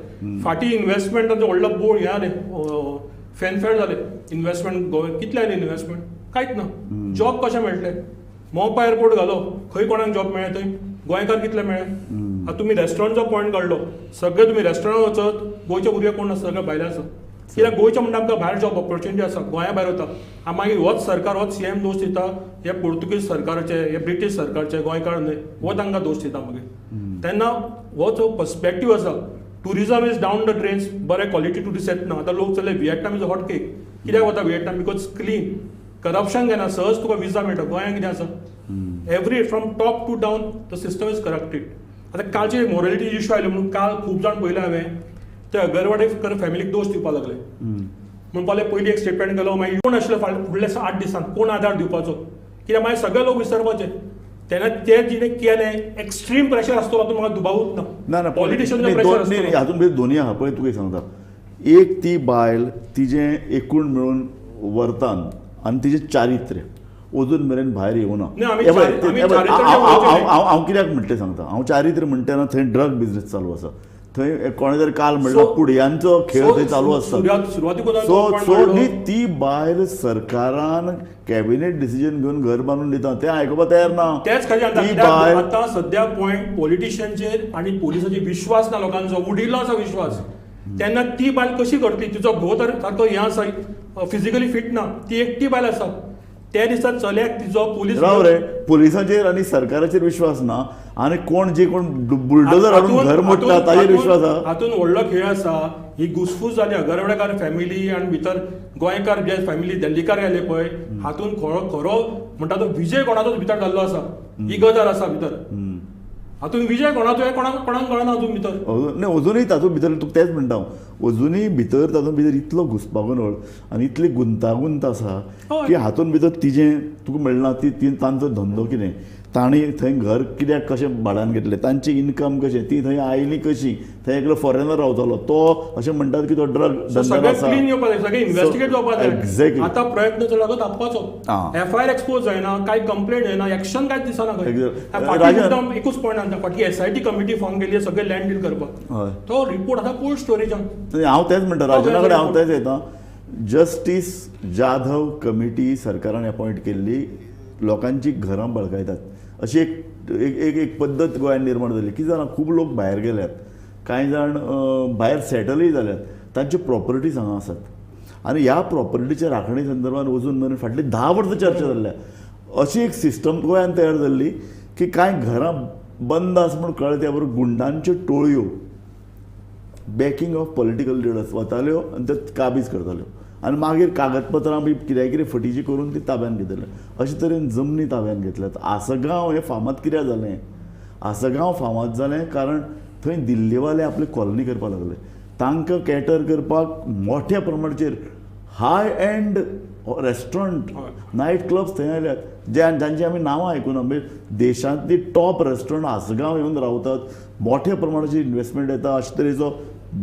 फाटीं इनवेस्टमेंटाचो व्हडलो बोळ हें जालें, फॅनफेर जालें इनवेस्टमेंट. गोव्यान कितलें आयलें इनवेस्टमेंट? कांयच ना. जॉब कशें मेळटलें? मोपा एअरपोर्ट घालो, खंय कोणाक जॉब मेळ्ळें? थंय गोंयकार कितले मेळ्ळे? आतां तुमी रेस्टॉरंटचो पॉयंट काडलो, सगळे तुमी रेस्टॉरंट वचत गोंयचे भुरगे कोण आसा, सगळे भायले आसा. कित्याक गोंयचे म्हणटा आमकां भायर जॉब ऑपॉर्च्युनिटी आसा, गोंया भायर वता. आनी मागीर होच सरकार, होच CM दोश दिता हे पुर्तुगीज सरकाराचे, हे ब्रिटीश सरकारचे, गोंयकार न्हय, हो तांकां दोश दिता मागीर. तेन्ना हो जो पर्सपेक्टीव आसा, tourism is down the drains, बरे क्वॉलिटी टुरिस्ट येत ना. आतां लोक चल्ले Vietnam is a hot cake. कित्याक वता विएटनाम? Because clean, corruption घेना, सहज तुका विजा मेळटा. गोंयांत कितें आसा, every from top to down the system is corrupted. आतां कालचे मोरलिटी इश्यू आयले म्हणून काल खूब जाण पळयलें हांवें, ते अगरवाडे फॅमिलीक दोश दिवपाक लागले. म्हणपाक लागले पयलीं एक स्टेटमेंट केलो, मागीर कोण आशिल्लो फुडल्या 8 दिसांक कोण आदार दिवपाचो, कित्याक मागीर सगळे लोक विसरपाचे. तेन्ना ते जिणें केलें एक्स्ट्रीम प्रेशर आसतलो तातूंत म्हाका दुबावूच ना. ना, पॉलिटिशियन प्रेशर आसतलो हातूंत भितर दोनूय आहा. पळय तुका सांगता, एक ती बायल तिजें एकूण मेळून वर्तान आनी तिजें चारित्र्य अजून मेरेन भायर येवना. हांव कित्याक म्हणटा सांगता, हांव चारित्र्य म्हणटा तेन्ना थंय ड्रग बिजनेस चालू आसा, थंय कोणें तरी काल म्हणलां पुडयांचो खेळ थंय चालू आसता. सो सो न्ही ती बायल सरकारान कॅबिनेट डिसिजन घेवन घर बांदून दिता तें आयकुपाक तयार ना. तेच खातीर आतां सद्या पॉयंट पॉलिटिशियनचेर आनी पोलिसाचेर विश्वास ना, लोकांचो उडिल्लो आसा विश्वास. तेन्ना ती बायल कशी करतली? तिचो घोव तर सारको हें आसा, फिजिकली फिट ना, ती एकटी बायल आसा. त्या दिसा चल्याक तिचो पुलीस राव रे, पोलिसांचेर आनी सरकाराचेर विश्वास ना आनी कोण जे कोण बुलडोजर हाडून घर मोडटा ताजेर विश्वास आसा. हातूंत व्हडलो खेळ आसा. ही घुसफूस जाली अगरवाडेकार फॅमिली आनी भितर गोंयकार जे फॅमिली दिल्लीकार आयले पळय, हातूंत खरो खरो म्हणटा तो विजय कोणाचोच भितर जाल्लो आसा. ही गजाल आसा भितर, हातूंत विजय कोणाचो हें कोणाक कोणाक कळना हातूंत भितर. न्ही अजुनूय तातूंत भितर तुका तेंच म्हणटा हांव, अजुनूय भितर तातूंत भितर इतलो घुस्पागोंदळ आनी इतली गुंतागुंत आसा की हातूंत भितर तिजें तुका म्हणलां ती तांचो धंदो कितें, तांणी थंय घर कित्याक कशें भाड्यान घेतलें, तांची इनकम कशें, ती थंय आयली कशी, थंय एकलो फॉरेनर रावतालो तो अशें म्हणटात की तो ड्रग सगळें क्लीन येवपाक जाय, सगळें इन्वेस्टिगेट जावपाक जाय. एक्झॅक्टली आतां प्रयत्न चलला तो धांपपाचो. एफआयआर एक्सपोज जायना, कांय कंप्लेंट जायना, एक्शन कांयच दिसना. फाटीं एकूच पॉयंट सांगता, फाटीं एसआयटी कमिटी फॉर्म केली सगळें लँड डील करपाक, तो रिपोर्ट आतां कोल्ड स्टोरेजान. हांव तेंच म्हणटा राजना कडेन, हांव तेंच येता. जस्टीस जाधव कमिटी सरकारान अपॉयंट केल्ली, लोकांची घरां बळकायतात अशी एक एक एक पद्दत गोंयांत निर्माण जाली. कितें जाणां खूब लोक भायर गेल्यात, कांय जाण भायर सेटलूय जाल्यात, तांच्यो प्रॉपर्टीज हांगा आसात आनी ह्या प्रॉपर्टीच्या राखणे संदर्भात वचून मेरेन फाटली 10 वर्सां चर्चा जाल्ल्या. अशी एक सिस्टम गोंयांत तयार जाल्ली की कांय घरां बंद आसा म्हूण कळ्ळें त्या बरोबर गुंडांच्यो टोळयो बॅकिंग ऑफ पॉलिटिकल लिडर्स वताल्यो आनी त्यो काबीज करताल्यो आनी मागीर कागदपत्रां बी कित्याक कितें फटीची करून ती ताब्यान घेतले. अशे तरेन जमनी ताब्यान घेतल्यात. आसगांव हें फामाद कित्याक जालें? आसगांव फामाद जालें कारण थंय दिल्लीवाले आपली कॉलनी करपाक लागले. तांकां कॅटर करपाक मोठ्या प्रमाणाचेर high end restaurant, night clubs थंय आयल्यात, जे जांची आमी नांवां आयकुना. म्हणजे देशांतली टॉप रेस्टॉरंट आसगांव येवन रावतात, मोठ्या प्रमाणाचेर इन्वेस्टमेंट येता, अशे तरेचो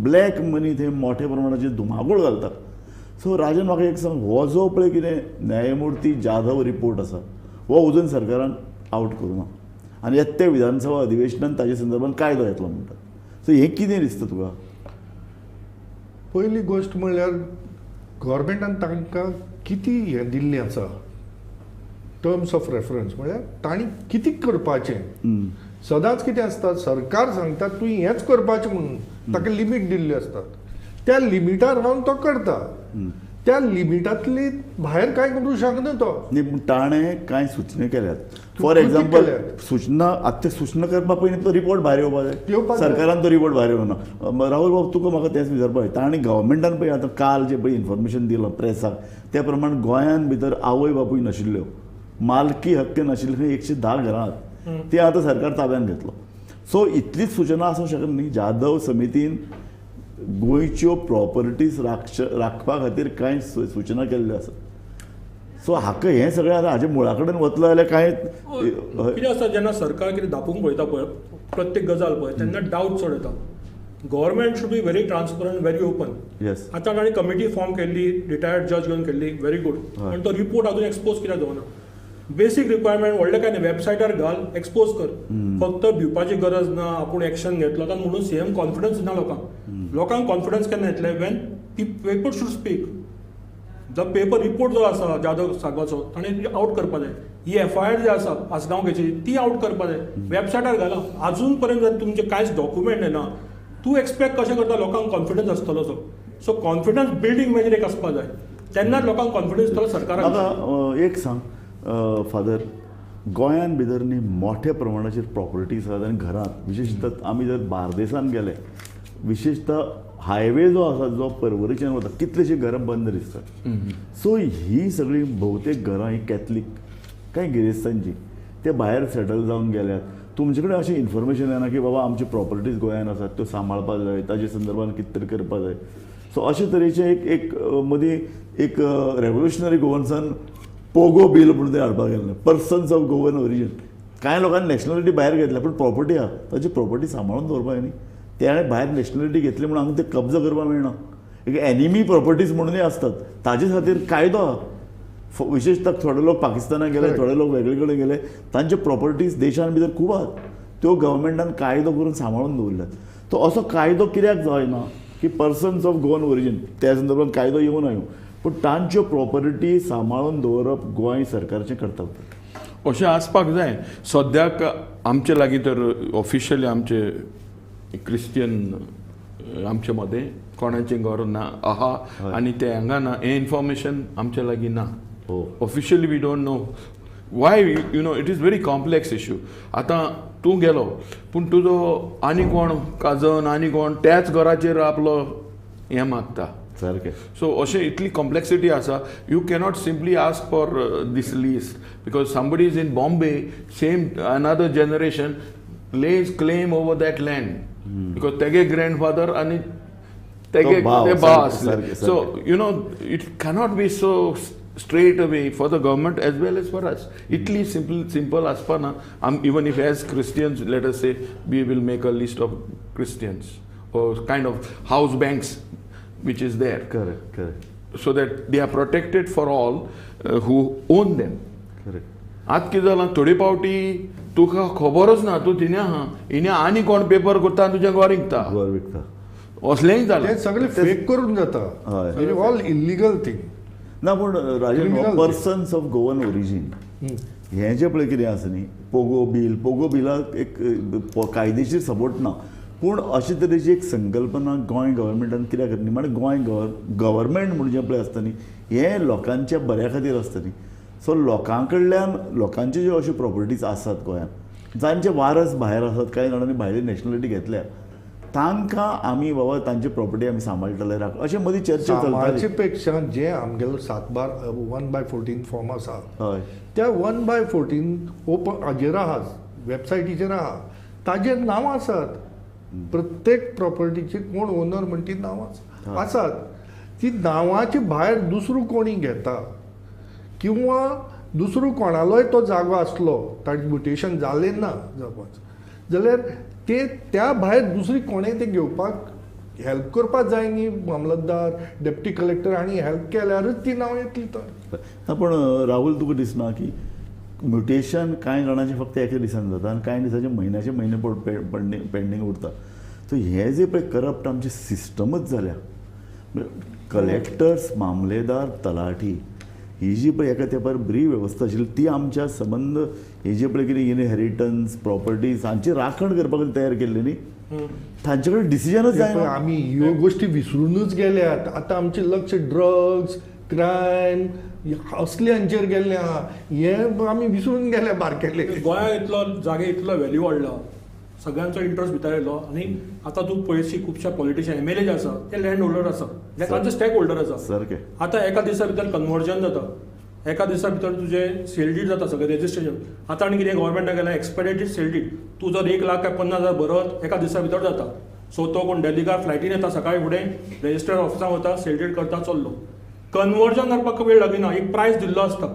ब्लॅक मनी थंय मोठ्या प्रमाणाचेर धुमाकूळ घालतात. सो राजन म्हाका एक सांग, हो जो पळय कितें न्यायमुर्ती जाधव रिपोर्ट आसा हो अजून सरकारान आवट करूं ना आनी येत्या विधानसभा अधिवेशनान ताजे संदर्भात कायदो येतलो म्हणटात. सो हें कितें दिसता तुका? पयली गोश्ट म्हणल्यार गव्हर्मेंटान तांकां कितें हें दिल्लें आसा, टर्म्स ऑफ रेफरन्स, म्हळ्यार तांणी कितें करपाचें. सदांच कितें आसता, सरकार सांगता तुवें हेंच करपाचें म्हणून, ताका लिमीट दिल्ली आसतात, त्या लिमिटार रावन तो करता, त्या लिमिटांतली भायर कांय करूं शकना तो. न्ही पूण ताणें कांय सुचना केल्यात. फॉर एग्जाम्पल सुचना, आतां ते सुचना करपा पयलीं तो रिपोर्ट भायर येवपा जाय, सरकारान तो रिपोर्ट भायर येवना. राहुल बाब तुका म्हाका तेंच विचारपा जाय, ताणें गव्हर्मेंटान पळय आतां काल जें पळय इन्फॉर्मेशन दिलां प्रेसाक त्या प्रमाण गोंयांत भितर आवय बापूय नाशिल्ल्यो, मालकी हक्क नाशिल्ल्यो 110 घरां ती आतां सरकार ताब्यान घेतलो. सो इतलीच सुचना आसूंक शकना न्ही. जाधव समितीन गोंयच्यो प्रॉपर्टीज राखपा खातीर कांय सुचना केल्ल्यो आसात. सो हाका हें सगळें आतां हाजे मुळा कडेन वतलो जाल्यार कांय कितें आसता, जेन्ना सरकार कितें धापूंक पळयता पळय प्रत्येक गजाल पळय तेन्ना डावट चड येता. Government should be very transparent, very open. Yes, आतां तांणी कमिटी फॉर्म केल्ली, रिटायर्ड जज घेवन केल्ली, व्हेरी गूड, पण तो रिपोर्ट अजून एक्सपोज कित्याक जावना? बेसीक रिक्वायरमेंट व्हडलें कांय न्ही, वेबसायटार घाल, एक्सपोज कर, फक्त भिवपाची गरज ना. आपूण एक्शन घेतलो आतां म्हणून सेम कॉन्फिडन्स ना लोकांक. लोकांक कॉन्फिडन्स केन्ना येतलें? When paper should speak. The paper report जो आसा जाधव साहेबाचो ताणें आवट करपा जाय. ही एफआयआर जी आसा आसगांवची ती आवट करपा जाय, वेबसायटार घाला. अजून पर्यंत जर तुमचे कांयच डॉक्युमेंट येना, तूं एक्सपेक्ट कशें करता लोकांक कॉन्फिडन्स आसतलो? तो सो कॉन्फिडन्स बिल्डींग मेजर एक आसपा जाय, तेन्नाच लोकांक कॉन्फिडन्स येतलो सरकाराक. म्हाका एक सांग फादर, गोंयान भितर न्ही मोठ्या प्रमाणाचेर प्रॉपर्टीज आसात आनी घरांत, विशेशतः आमी जर बार्देसान गेले, विशेशतः हायवे जो आसा जो पर्वरीच्यान वता, कितलीशीं घरां बंद दिसतात. सो ही सगळीं भोवतेक घरां ही कॅथलीक कांय गिरेस्तांची, ते भायर सेटल जावन गेल्यात. तुमचे कडेन अशें इन्फॉर्मेशन येना की बाबा आमची प्रॉपर्टीज गोंयान आसात त्यो सांबाळपाक जाय, ताजे संदर्भान कितें तरी करपाक जाय. सो अशे तरेचें एक एक मदीं एक रेवोल्युशनरी गोवन्सान पोगो बील म्हणून ते हाडपाक गेल्लें, पर्सन्स ऑफ गोवन ओरिजीन. कांय लोकांनी नॅशनलिटी भायर घेतल्या पूण प्रॉपर्टी आहा, ताची प्रॉपर्टी सांबाळून दवरपाक जाय न्ही. तेणें भायर नॅशनलिटी घेतली म्हणून हांगा ते कब्जा करपाक मेळना. एक एनिमी प्रॉपर्टीज म्हणूनय आसतात, ताजे खातीर कायदो आहा. विशेशतः थोडे लोक पाकिस्तानाक गेले, थोडे लोक वेगळे कडेन गेले, तांचे प्रॉपर्टीज देशान भितर खूब आहात, त्यो गव्हर्मेंटान कायदो करून सांबाळून दवरल्यात. तो असो कायदो कित्याक जायना की पर्सन्स ऑफ गोवन ओरिजीन त्या संदर्भात कायदो येवना येवं, पूण तांच्यो प्रॉपर्टी सांबाळून दवरप गोंय सरकारचें कर्तव्य अशें आसपाक जाय. सद्याक आमचे लागीं तर ऑफिशियली आमचे क्रिस्टियन आमचे मदें कोणाचें घर ना आहा आनी ते हांगा ना, हें इन्फॉर्मेशन आमचे लागीं ना. Officially we don't know why, you know it is very complex issue. आतां तूं गेलो पूण तुजो आनी कोण काजन आनी कोण त्याच घराचेर आपलो हें मागता सारकें. सो अशें इतली कॉम्प्लेक्सिटी आसा. You cannot simply ask for this list because somebody is in Bombay, same another generation lays claim over that land because तेगे ग्रँडफादर आनी तेगे ते भाव आसले. So you know it cannot be so straight away for the government as well as for us. Itli simple aspa na. Even if as Christians, let us say, we will make a list of Christians or kind of house banks which is there. Correct, correct. So that they are protected for all who own them. Correct. आत कितें जालां, थोडी पावटी तुका खबरच ना, तूं थिंय आहा, हिणे आनी कोण पेपर करता तुजें घर विकता, घर विकता, असलेंय जालें. तें सगळें फेक करून जाता, ऑल इल्लिगल थिंग. ना पूण Rajan, persons of Goan origin हें जें पळय कितें आसा न्ही, पोगो बील, पोगो बिलाक एक कायदेशीर सपोर्ट ना, पूण अशे तरेची एक संकल्पना गोंय गव्हर्मेंटान कित्याक करता न्ही, म्हणजे गोंय गव्हर्मेंट म्हणून जें पळय आसता न्ही, हें लोकांच्या बऱ्या खातीर आसता न्ही. सो लोकां कडल्यान लोकांच्यो ज्यो अश्यो प्रॉपर्टीज आसात गोंयांत, जांचे वारस भायर आसात, कांय जाणांनी भायली नॅशनलिटी घेतल्या, तांकां आमी बाबा तांची प्रॉपर्टी आमी सांबाळटले राख अशें मदीं चर्चा चलताली. सांबाळचे पेक्षा जे आमगेलो 7/12 1/14 फॉर्म आसा, हय, त्या 1/14 ओपन हाजेर आहा, वेबसायटीचेर आहा, ताजेर नांवां आसात, प्रत्येक प्रॉपर्टीची कोण ओनर म्हण ती नांवां आसात. ती नांवाची भायर दुसरो कोणी घेता किंवा दुसरो कोणालोय तो जागो आसलो, ताजें म्युटेशन जालें ना जावपाचें जाल्यार ते त्या भायर दुसरी कोणें ते घेवपाक हेल्प करपाक जाय न्ही, मामलतदार, डेप्टी कलेक्टर हांणी हेल्प केल्यारच ती नांव येतली तर. ना पूण राहुल, तुका दिसना की म्युटेशन कांय जाणांचें फक्त एका दिसान जाता आनी कांय दिसांचे म्हयन्याचे म्हयने पेंडींग उरता. सो हें जें पळय करप्ट आमची सिस्टमच जाल्या, कलेक्टर्स, मामलेदार, तलाठी, ही जी पळय एका तेंपार बरी वेवस्था आशिल्ली ती आमच्या संबंद ही जी पळय कितें इनहेरिटन्स, प्रॉपर्टीज हांची राखण करपा खातीर तयार केल्ली न्ही, तांचे कडेन डिसिजनच जायना. आमी ह्यो गोश्टी विसरूनच गेल्यात. आतां आमचें लक्ष ड्रग्स, क्रायम असले हांचेर गेल्लें आहा, हें आमी विसरून गेले बारकेले. गोंयांत इतलो जागे इतलो व्हॅल्यू वाडला, सगळ्यांचो इंट्रस्ट भितर आयलो आनी आतां तूं पळयशी खुबशे पॉलिटिशियन MLA जे आसा ते लँड होल्डर आसा, तांचे स्टॅक होल्डर आसा. सारकें. आतां एका दिसा भितर कन्वर्जन जाता, एका दिसा भितर तुजें सेल did जाता, सगळें रेजिस्ट्रेशन. आतां आनी कितें गव्हर्मेंटान केलां, एक्सपेडेटेड सेल did, तूं जर 1 लाख काय 50 हजार भरत एका दिसा भितर जाता. सो तो कोण दिल्लीकार फ्लायटीन येता सकाळी फुडें, रेजिस्टर्ड ऑफिसान वता, सेल did करता, चल्लो. कन्वर्जन करपाक वेळ लागना, एक प्रायस दिल्लो आसता,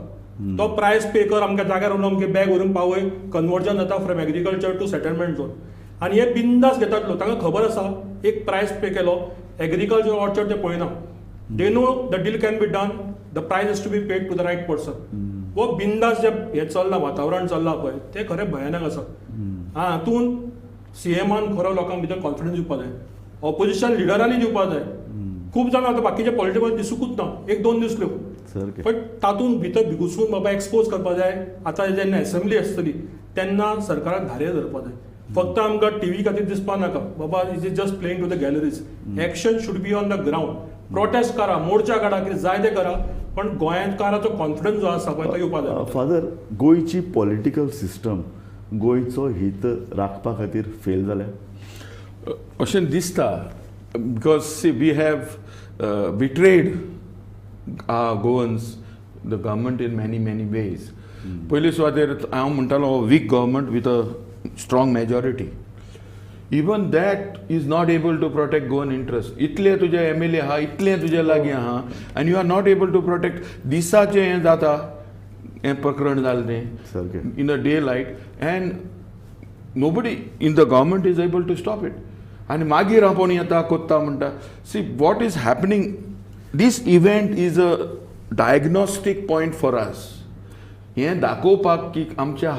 तो प्रायस पे कर, आमकां जाग्यार व्हरून अमके बॅग व्हरून पावय, कन्वर्जन जाता from agriculture to settlement zone. आनी हे बिंदास घेतात लोक, तांकां खबर आसा एक प्रायस पे केलो, एग्रीकल्चर ऑर्चर्ड ते पळयना, they know the deal can be done, the price has to be paid to the right person. हो बिंदास जे हें चल्लां वातावरण चल्लां पळय तें खरें भयानक आसा. हातूंत सीएमान खरो लोकांक भितर कॉन्फिडन्स दिवपाक जाय, ऑपोजिशन लिडरांनी दिवपाक जाय. खूब जाणां आतां बाकीचे पॉलिटिकल दिसूंकूच ना, 1-2 दिसल्यो, बट तातूंत भितर घुसून बाबा एक्सपोज करपाक जाय. आतां जेन्ना एसेंब्ली आसतली तेन्ना सरकाराक धारे धरपाक जाय. फक्त आमकां टीव्ही खातीर दिसपाक नाका बाबा is is just playing to the galleries. Action should be on the ground. Protest करा, मोर्चा काडा, कितें जाय तें करा, पण गोंयकाराचो कॉन्फिडन्स जो आसा पळय तो येवपा जाय. फादर, गोंयची पॉलिटिकल सिस्टम गोंयचो हित राखपा खातीर फेल जाल्या अशें दिसता, because see we have betrayed Goans, the government in many many ways. पयले सुवातेर हांव म्हणटालो weak government with a strong majority, even that is not able to protect Goan interest. इतले तुजे MLA आहा, इतले तुजे लागीं आहा आनी you are not able to protect. दिसाचें हें जाता, हें प्रकरण जालें तें in a day light and nobody in the government is able to stop it. आनी मागीर आपूण येता कोत्ता म्हणटा. See what is happening, this event is a diagnostic point for us. हें दाखोवपाक की आमच्या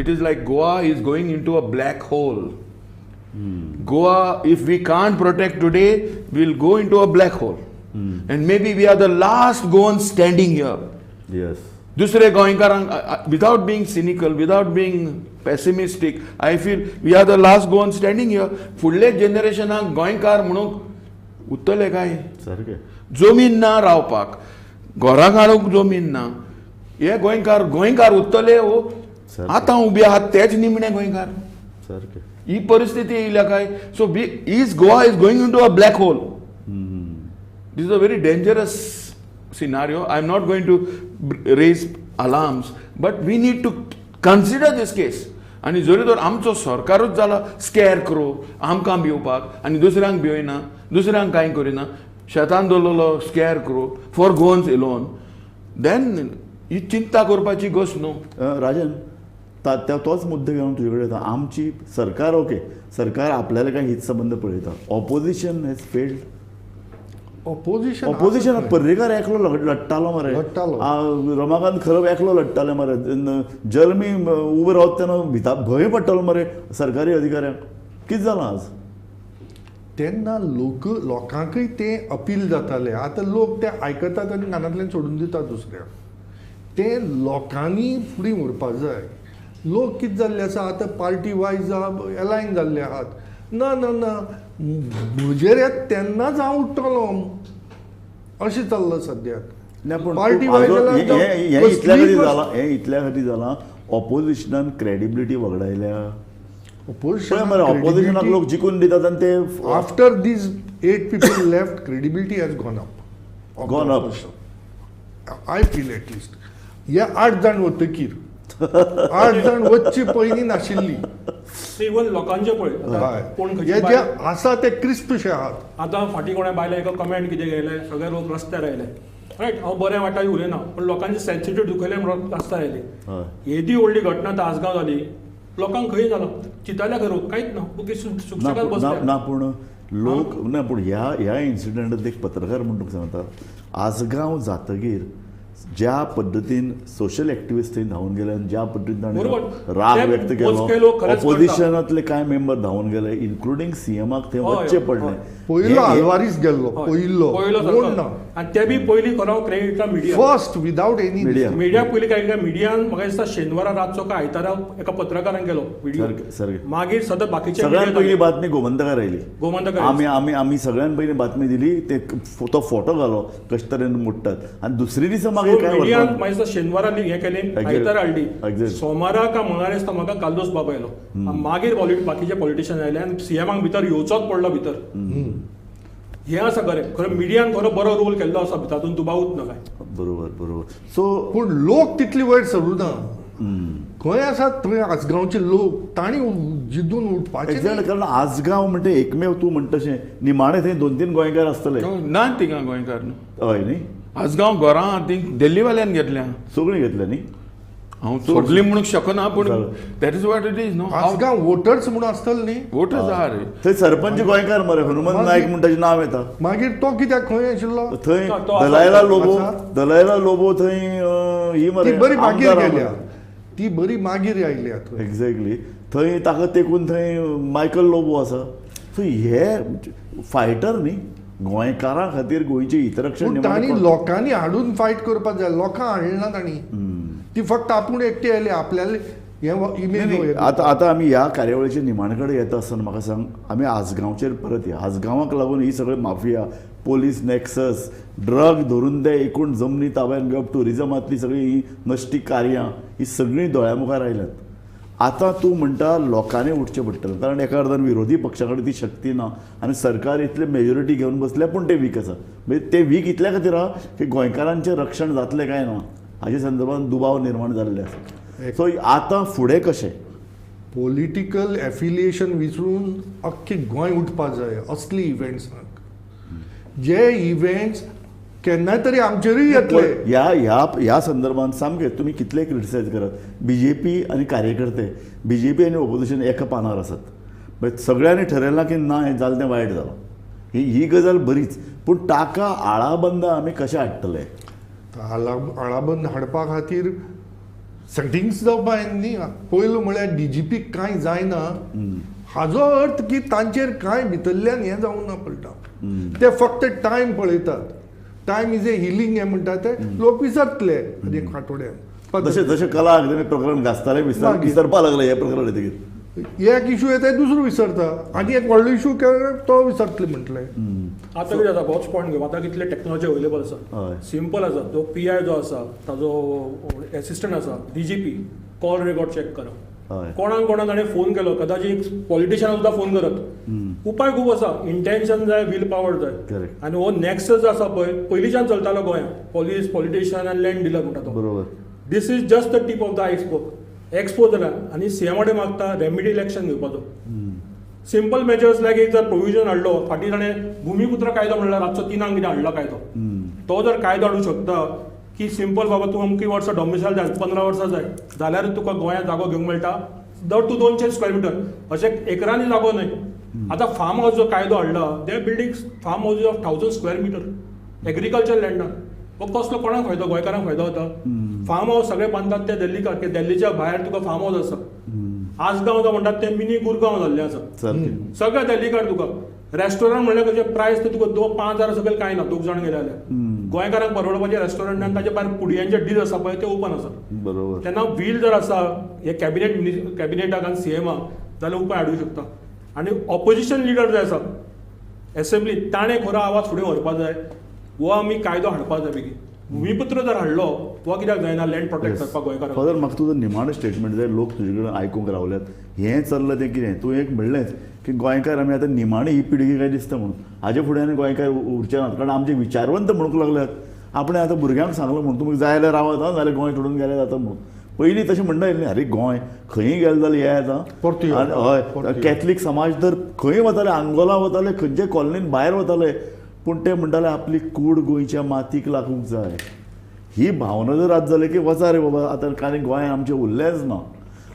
it is like Goa is going into a black hole. Goa, if we can't protect today, we'll go into a black hole. And maybe we are the last Goan standing here. Yes. दुसरे गोंयकारांक, without being cynical, without being pessimistic, I feel we are the last Goan standing here. फुडले जनरेशनाक गोंयकार म्हणूंक उरतले काय? सारकें. जमीन ना रावपाक, घरां काडूंक जमीन ना, हे गोंयकार गोंयकार उरतले हो? आतां उबे आहात तेच निमणे गोंयकार. सारकें. ही परिस्थिती येयल्या काय? So is Goa is going into a black hole. This is a very dangerous scenario. I am not going to raise alarms, but we need to consider this case. आनी जरी तर आमचो सरकारूच जाला स्कॅर क्रो, आमकां भिवपाक आनी दुसऱ्यांक भिवयना, दुसऱ्यांक कांय करिना, शेतान दवरलेलो scarecrow for Goans alone, then ही चिंता करपाची गोश्ट न्हू. राजन, तोच मुद्दो घेवन तुजे कडेन येता. आमची सरकार ओके, सरकार आपल्याला काय हित संबंद पळयता, opposition has failed. Opposition Parrikar एकलो लडटालो मरे, रमाकांत खरब एकलो लडटाले मरे, जल्मी उबे रावत तेन्ना भिता भंय पडटालो मरे सरकारी अधिकाऱ्यांक. कितें जालां आज? तेन्ना लोक लोकांकय तें अपील जातालें. आतां लोक ते आयकतात आनी कानांतल्यान सोडून दितात दुसऱ्यांक. तें लोकांनी फुडें व्हरपाक जाय. लोक कितें जाल्ले आसा आतां, पार्टी वायज एलायन जाल्ले आहात. ना ना ना, म्हजेर येत तेन्नाच हांव उठ्ठलो अशें चल्लां सद्याक. पार्टी वायज हें इतल्या खातीर जालां, हें इतल्या खातीर जालां, ऑपोजिशनान क्रेडिबिलिटी वगडायल्या. ऑपोजिशनाक लोक जिखून दितात आनी ते after these 8 people left, credibility has gone up. Gone up, I feel at least. हे 8 जाण वतकीर, 8 जाण वच्चे पयलीं नाशिल्ली. इवन लोकांचे पळय कोण हे जे आसा ते क्रिस्पशे आहात. आतां फाटीं कोणा बायले एका कमेंट कितें केलें, सगळे लोक रस्त्यार आयले. रायट, हांव बरें वायटाय उलयना, पण लोकांचे सेन्सिटीव दुखयलें म्हणून रस्त्यार आयले. येदी व्हडली घटना आतां आसगांव जाली, लोकांक खंय जालो चिंताल्या खरो कांयच ना, सुशेगाद बसले ना. पूण लोक ना, पूण ह्या ह्या इन्सिडंटांत एक पत्रकार म्हूण तुका सांगता, आसगांव जातगीर ज्या पद्दतीन सोशल एक्टिविस्ट थंय धांवन गेले आनी ज्या पद्दतीन ताणें राग व्यक्त केलो, ऑपोजिशनांतले कांय मेंबर धांवन गेले, इन्क्लुडींग सीएमाक थंय वचचें पडलें. पयलो आल्वारीस गेल्लो, पयलो कोण ना, आनी ते बी पयलीं खरो credit media first, without any media. Media पयलीं काय मिडियान म्हाका दिसता शेनवारा रातचो काय आयतारा एका पत्रकारान केलो व्हिडिओ, मागीर सदां बाकीचे. सगळ्यात पयली बातमी गोमंतकार आयली, गोमंतकार आमी आमी आमी सगळ्यान पयली बातमी दिली, ते तो फोटो घालो कशे तरेन मोडटात आनी दुसरे दिसा मागीर मिडियान म्हाका दिसता शेनवारा हें केलें, आयतारा हाडली, सोमारा काय मंगळारा दिसता म्हाका कार्दोज बाब आयलो, मागीर बाकीचे पॉलिटिशियन आयले आनी सीएमाक भितर येवचोच पडलो भितर. हें आसा खरें, खरें मिडियान खरो बरो रोल केल्लो आसा तातूंत दुबावूच ना काय. बरोबर बरोबर. सो पूण लोक तितली वयर सरूं ना, खंय आसात थंय आसगांवचे लोक, तांणी जिद्दून उठपाचें. एक्झॅक्टली, कारण आसगांव म्हणटा एकमेव तूं म्हणटा तशें निमाणें थंय 2-3 गोंयकार आसतले ना थिंगा गोंयकार न्हू. हय न्ही, आसगांव घरां ती दिल्लीवाल्यान घेतल्या, सगळीं घेतल्या न्ही. हांव सगळीं म्हणूंक शकना, पूण that is what it is न्हू. आसगांव वोटर्स म्हणून आसतले न्ही, वोटर्स आहा रे थंय. सरपंच गोंयकार मरे, हनुमंत नायक म्हूण ताचें नांव येता. मागीर तो कित्याक खंय आशिल्लो थंय? दलायला लोबो, दलायला लोबो थंय ही मरे बरी मागीर गेल्या, ती बरी मागीर आयल्या थंय. एक्झॅक्टली, थंय ताका तेकून थंय मायकल लोबो आसा. सो हे फायटर न्ही गोंयकारां खातीर, गोंयचें हितरक्षण तांणी लोकांनी हाडून फायट करपाक जाय. लोकांक हाडना तांणी, ती फक्त आपूण एकटी आयली. आपल्याले हें इमेज. आतां आतां आमी ह्या कार्यावळीचे निमाणे कडेन येता आसतना म्हाका सांग, आमी आसगांवचेर परत या. आसगांवाक लागून ही सगळी माफिया, पोलीस नॅक्सस, ड्रग धरून ते एकूण जमनी ताब्यात घेवप, ट्युरिजमांतली सगळी ही नश्टी कार्यां ही सगळीं दोळ्या मुखार आयल्यात. आतां तूं म्हणटा लोकांनी उठचें पडटलें, कारण एका अर्दान विरोधी पक्षा कडेन ती शक्ती ना आनी सरकार इतले मेजॉरिटी घेवन बसल्या, पूण ते वीक आसा. म्हणजे ते वीक इतल्या खातीर आहा की गोंयकारांचें रक्षण जातलें काय ना हाजे संदर्भात दुबाव निर्माण जाल्ले आसा. सो आतां फुडें कशें पॉलिटिकल एफिलिएशन विसरून अख्खें गोंय उठपा जाय असली इव्हेंट्सांक, जे इव्हेंट्स केन्नाय तरी आमचेरूय येतले. ह्या ह्या ह्या संदर्भात सामकें तुमी कितले क्रिटिसायज करात, बी जे पी आनी कार्यकर्ते, बी जे पी आनी ओपोजिशन एका पानार आसात. म्हणजे सगळ्यांनी ठरयलां की ना हें जालें तें वायट जालां, ही ही गजाल बरीच, पूण ताका आळाबंदा आमी कशें हाडटले? आळाबंद हाडपा खातीर सेटिंग्स जावपा न्ही. पयलो म्हळ्यार डी जी पी कांय जायना हाजो अर्थ की तांचेर कांय भितरल्यान हें जावना पडटा, ते फक्त टायम पळयतात. टायम is a healing हें म्हणटा ते लोक विसरतले एक आठवड्यान. जशें जशें कला अकादमी प्रकरण गाजतालें विसरपा लागलें हें प्रकरण येतकीर एक इशू येता दुसरो विसरता आनी एक व्हडलो इशू तो विसरतले म्हटलें. आतां कितें जाता, होच पॉयंट घेवप, आतां कितले टॅक्नोलॉजी अवेलेबल आसा, सिंपल आसा. जो पी I जो आसा ताजो एसिस्टंट आसा D G P, call record check करप, कोणाक कोणाक ताणें फोन केलो, कदाचित पॉलिटिशियनाक सुद्दां फोन करत. उपाय खूब आसा, इंटेन्शन जाय, will power जाय. आनी हो नॅक्सस जो आसा पळय पयलींच्यान चलतालो गोंयांत, पॉलीस, पॉलिटिशियन आनी लँड डिलर म्हणटा तो. बरोबर. This is just the tip of the iceberg. Expose जाला आनी सी एम कडेन मागता रेमिडियल एक्शन घेवपाचो. सिंपल मेजर्स लायक एक जर प्रोविजन हाडलो, फाटीं ताणें भुमीपुत्र कायदो म्हणल्यार रातचो 3 कितें हाडलो कायदो, तो जर कायदो हाडूंक शकता की सिंपल बाबा तूं अमकी वर्सां डॉमिसायल जाय, 15 वर्सां जाय जाल्यार तुका गोंयांत जागो घेवंक मेळटा, दर तूं 200 स्क्वेअर मिटर अशें एकरांनी जागो न्हय. आतां फार्म हावस जो कायदो हाडला, they buildings farm houses of 1000 square metre agriculture लँडान, हो कसलो कोणाक फायदो? गोंयकारांक फायदो जाता. फार्म हावस सगळे बांदतात ते दिल्लीकार, की दिल्लीच्या भायर तुका फार्म हावस आसा. आसगांव जो म्हणटात ते मिनी गुरगांव जाल्लें आसा, सगळे दिल्लीकार. तुका रेस्टॉरंट म्हणल्यार कशें प्रायस ते तुका 2-5 हजार सकयल कांय ना, दोग जाण गेले जाल्यार. गोंयकारांक परवडपाचें रेस्टॉरंट आनी ताचे भायर पुडयांचे डील आसा पळय ते ओपन आसा. बरोबर. तेन्ना व्हील जर आसा हे कॅबिनेट कॅबिनेटाक आनी सी एमाक जाल्यार उपाय हाडूंक शकता. आनी ऑपोजिशन लिडर जे आसा एसेंब्ली, ताणें खरो आवाज फुडें व्हरपाक जाय, हो आमी कायदो हाडपाक जाय बेगीन. भुमीपुत्र जर हाडलो तो कित्याक जायना लँड प्रोटेक्ट करपाक गोंयकारांक? फादर, म्हाका तुजो निमाणो स्टेटमेंट जाय, लोक तुजे कडेन आयकूंक रावल्यात, हें चल्लां तें कितें? तूं एक म्हणलेंच की गोंयकार आमी आतां निमाणी ही पिळगी काय दिसता म्हणून, हाजे फुडें आनी गोंयकार उरचे नात, कारण आमचे विचारवंत म्हणूंक लागल्यात. आपणें आतां भुरग्यांक सांगलां म्हणून तुमी जाय जाल्यार रावात, हां जाल्यार गोंय सोडून गेल्यार जाता म्हणून. पयलीं तशें म्हणटा येयलें, अरे गोंय खंयी गेले जाल्यार हे येता. हय, कॅथलीक समाज तर खंय वताले, आंगोला वताले, खंयचे कॉलनीन भायर वताले, पूण ते म्हणटाले आपली कूड गोंयच्या मातीक लागूंक जाय. ही भावना जर आज जाली की वचा रे बाबा आतां कांय गोंयांत आमचें उरलेंच ना,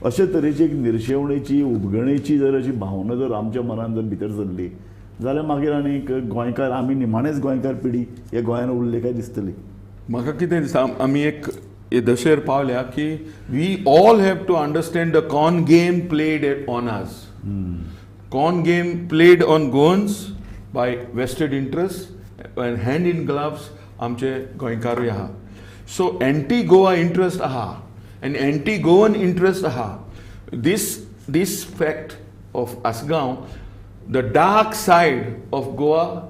अशे तरेची एक निर्शेवणेची, उबगणेची जर अशी भावना जर आमच्या मनान जर भितर सरली जाल्यार मागीर आनीक गोंयकार आमी निमाणेच गोंयकार पिढी हे गोंयान उरले काय दिसतली. म्हाका कितें दिसता, आमी एक हे दशेर पावल्या की we all have to understand the con game played on us, con game played on Goans by vested interest and hand in gloves आमचे गोंयकारूय आहा. सो एंटी गोवा इंट्रस्ट आहा आनी एंटी गोवन इंट्रस्ट आहा. This fact of Assagao, the dark side of Goa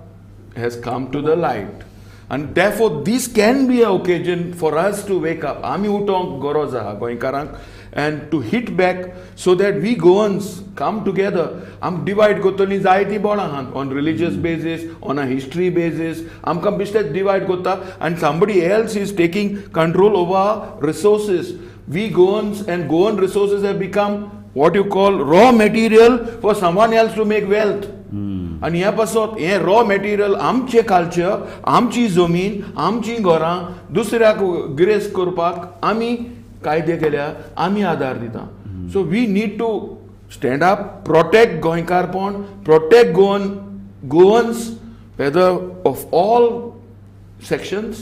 has come to the light आनी therefore this can be a occasion for us to wake up. आमी उठोंक गरज आहा गोंयकारांक and to hit back so that we Goans come together. आम divide करतलीं जायतीं बोणां आहात on religious basis, on a history basis, आमकां बेश्टेच डिवायड करता आनी somebody else is taking control over resources. We Goans and Goan resources have become what you call raw material for someone else to make wealth. आनी ह्या पासत हें raw material आमचें culture, आमची जमीन, आमचीं घरां दुसऱ्याक गिरेस्त करपाक आमी कायदे केल्या, आमी आदार दिता. So we need to stand up, protect गोंयकारपण, protect Goans whether of all sections,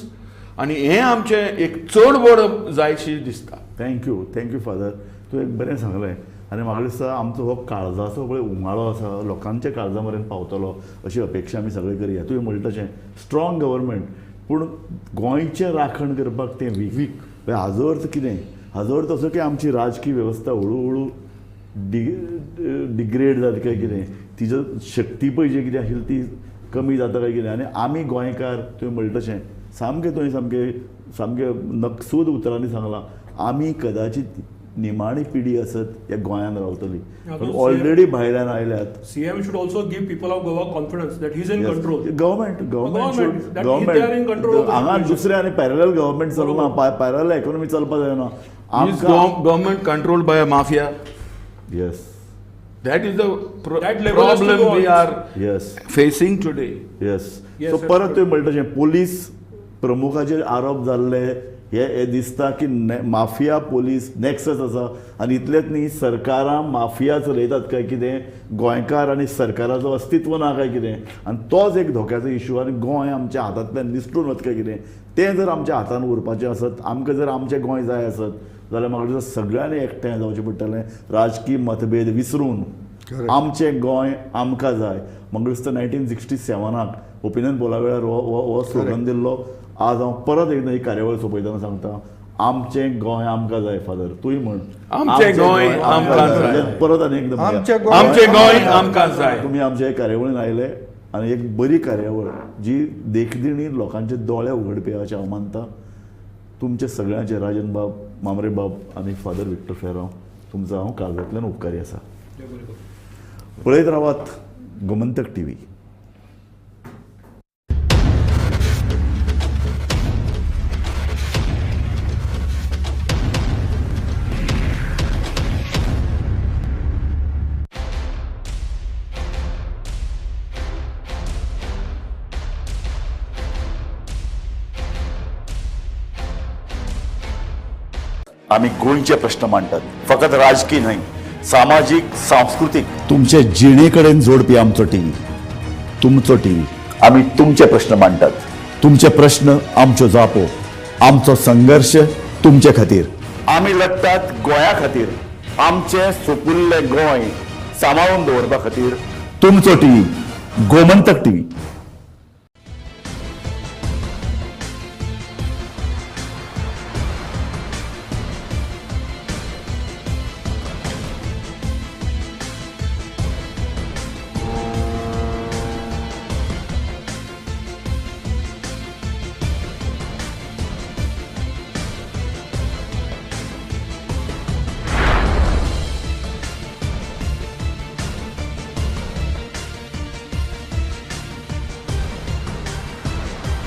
आनी हें आमचें एक चड व्हड जायशी दिसता. Thank you, thank you father, तूं एक बरें सांगलें आनी म्हाका दिसता आमचो हो काळजाचो पळय उमाळो आसा लोकांच्या काळजा मेरेन पावतलो अशी अपेक्षा आमी सगळे करया. तुवें म्हणलें तशें स्ट्रॉंग गव्हर्मेंट, पूण गोंयचें राखण करपाक तें वीक. हाजो अर्थ कितें? हाजो अर्थ असो की आमची राजकीय वेवस्था हळू हळू डिग्रेड जाता काय कितें, तिजो शक्ती पळय जी कितें आशिल्ली ती कमी जाता काय कितें. आनी आमी गोंयकार तुवें म्हणलें तशें सामकें तुवें सामकें सामकें नकसूद उतरांनी सांगलां, आमी कदाचित निमाणी पिढी आसत ह्या गोंयांत रावतली, ऑलरेडी भायल्यान आयल्यात. CM should also give people of Goa confidence that he is in control. Government government हांगा दुसरें आनी पॅरलल गव्हर्मेंट चलना, पॅरलल इकॉनॉमी चलपाक जायना. Government controlled by a mafia. Yes, that is the problem we are facing today. Yes. So परत तुवें म्हणटा तशें पोलीस प्रमुखाचेर आरोप जाल्ले हे दिसता की माफिया पोलीस नॅक्सस आसा. आनी इतलेंच न्ही, सरकारां माफिया चलयतात काय कितें, गोंयकार आनी सरकाराचो अस्तित्व ना काय कितें, आनी तोच एक धोक्याचो इशू. आनी गोंय आमच्या हातांतल्यान निसटून वता काय कितें, तें जर आमच्या हातान उरपाचें आसत, आमकां जर आमचें गोंय जाय आसत जाल्यार म्हाका दिसता सगळ्यांनी एकठांय जावचें पडटलें, राजकीय मतभेद विसरून आमचें गोंय आमकां जाय. म्हाका दिसता 1967 ओपिनियन पोला वेळार हो स्लोगन दिल्लो. आज हांव परत एकदां ही कार्यावळ सोंपयतना सांगता, आमचें गोंय आमकां जाय. फादर तूंय म्हण, आमचें गोंय आमकां जाय. परत आनी एकदां आमचें गोंय आमकां जाय. तुमी आमच्या कार्यावळीन आयले आनी एक बरी कार्यावळ जी देखदिणी लोकांचे दोळे उगडपी अशें हांव मानता. तुमचे सगळ्यांचे, राजन बाब, मामरे बाब आनी फादर विक्टर फेरांव, तुमचो हांव काळजांतल्यान उपकारी आसा. पळयत रावात गोमंतक टीव्ही. आमी गोंयचे प्रश्न मांडटात, फकत राजकीय न्हय, सामाजीक, सांस्कृतीक, तुमचे जिणे कडेन जोडपी आमचो टीव्ही, तुमचो टीव्ही. आमी तुमचे प्रश्न मांडटात, तुमचे प्रश्न आमच्यो जापो, आमचो संघर्श तुमचे खातीर. आमी लढटात गोंया खातीर, आमचें सोपुल्लें गोंय सांबाळून दवरपा खातीर. तुमचो टीव्ही, गोमंतक टीव्ही.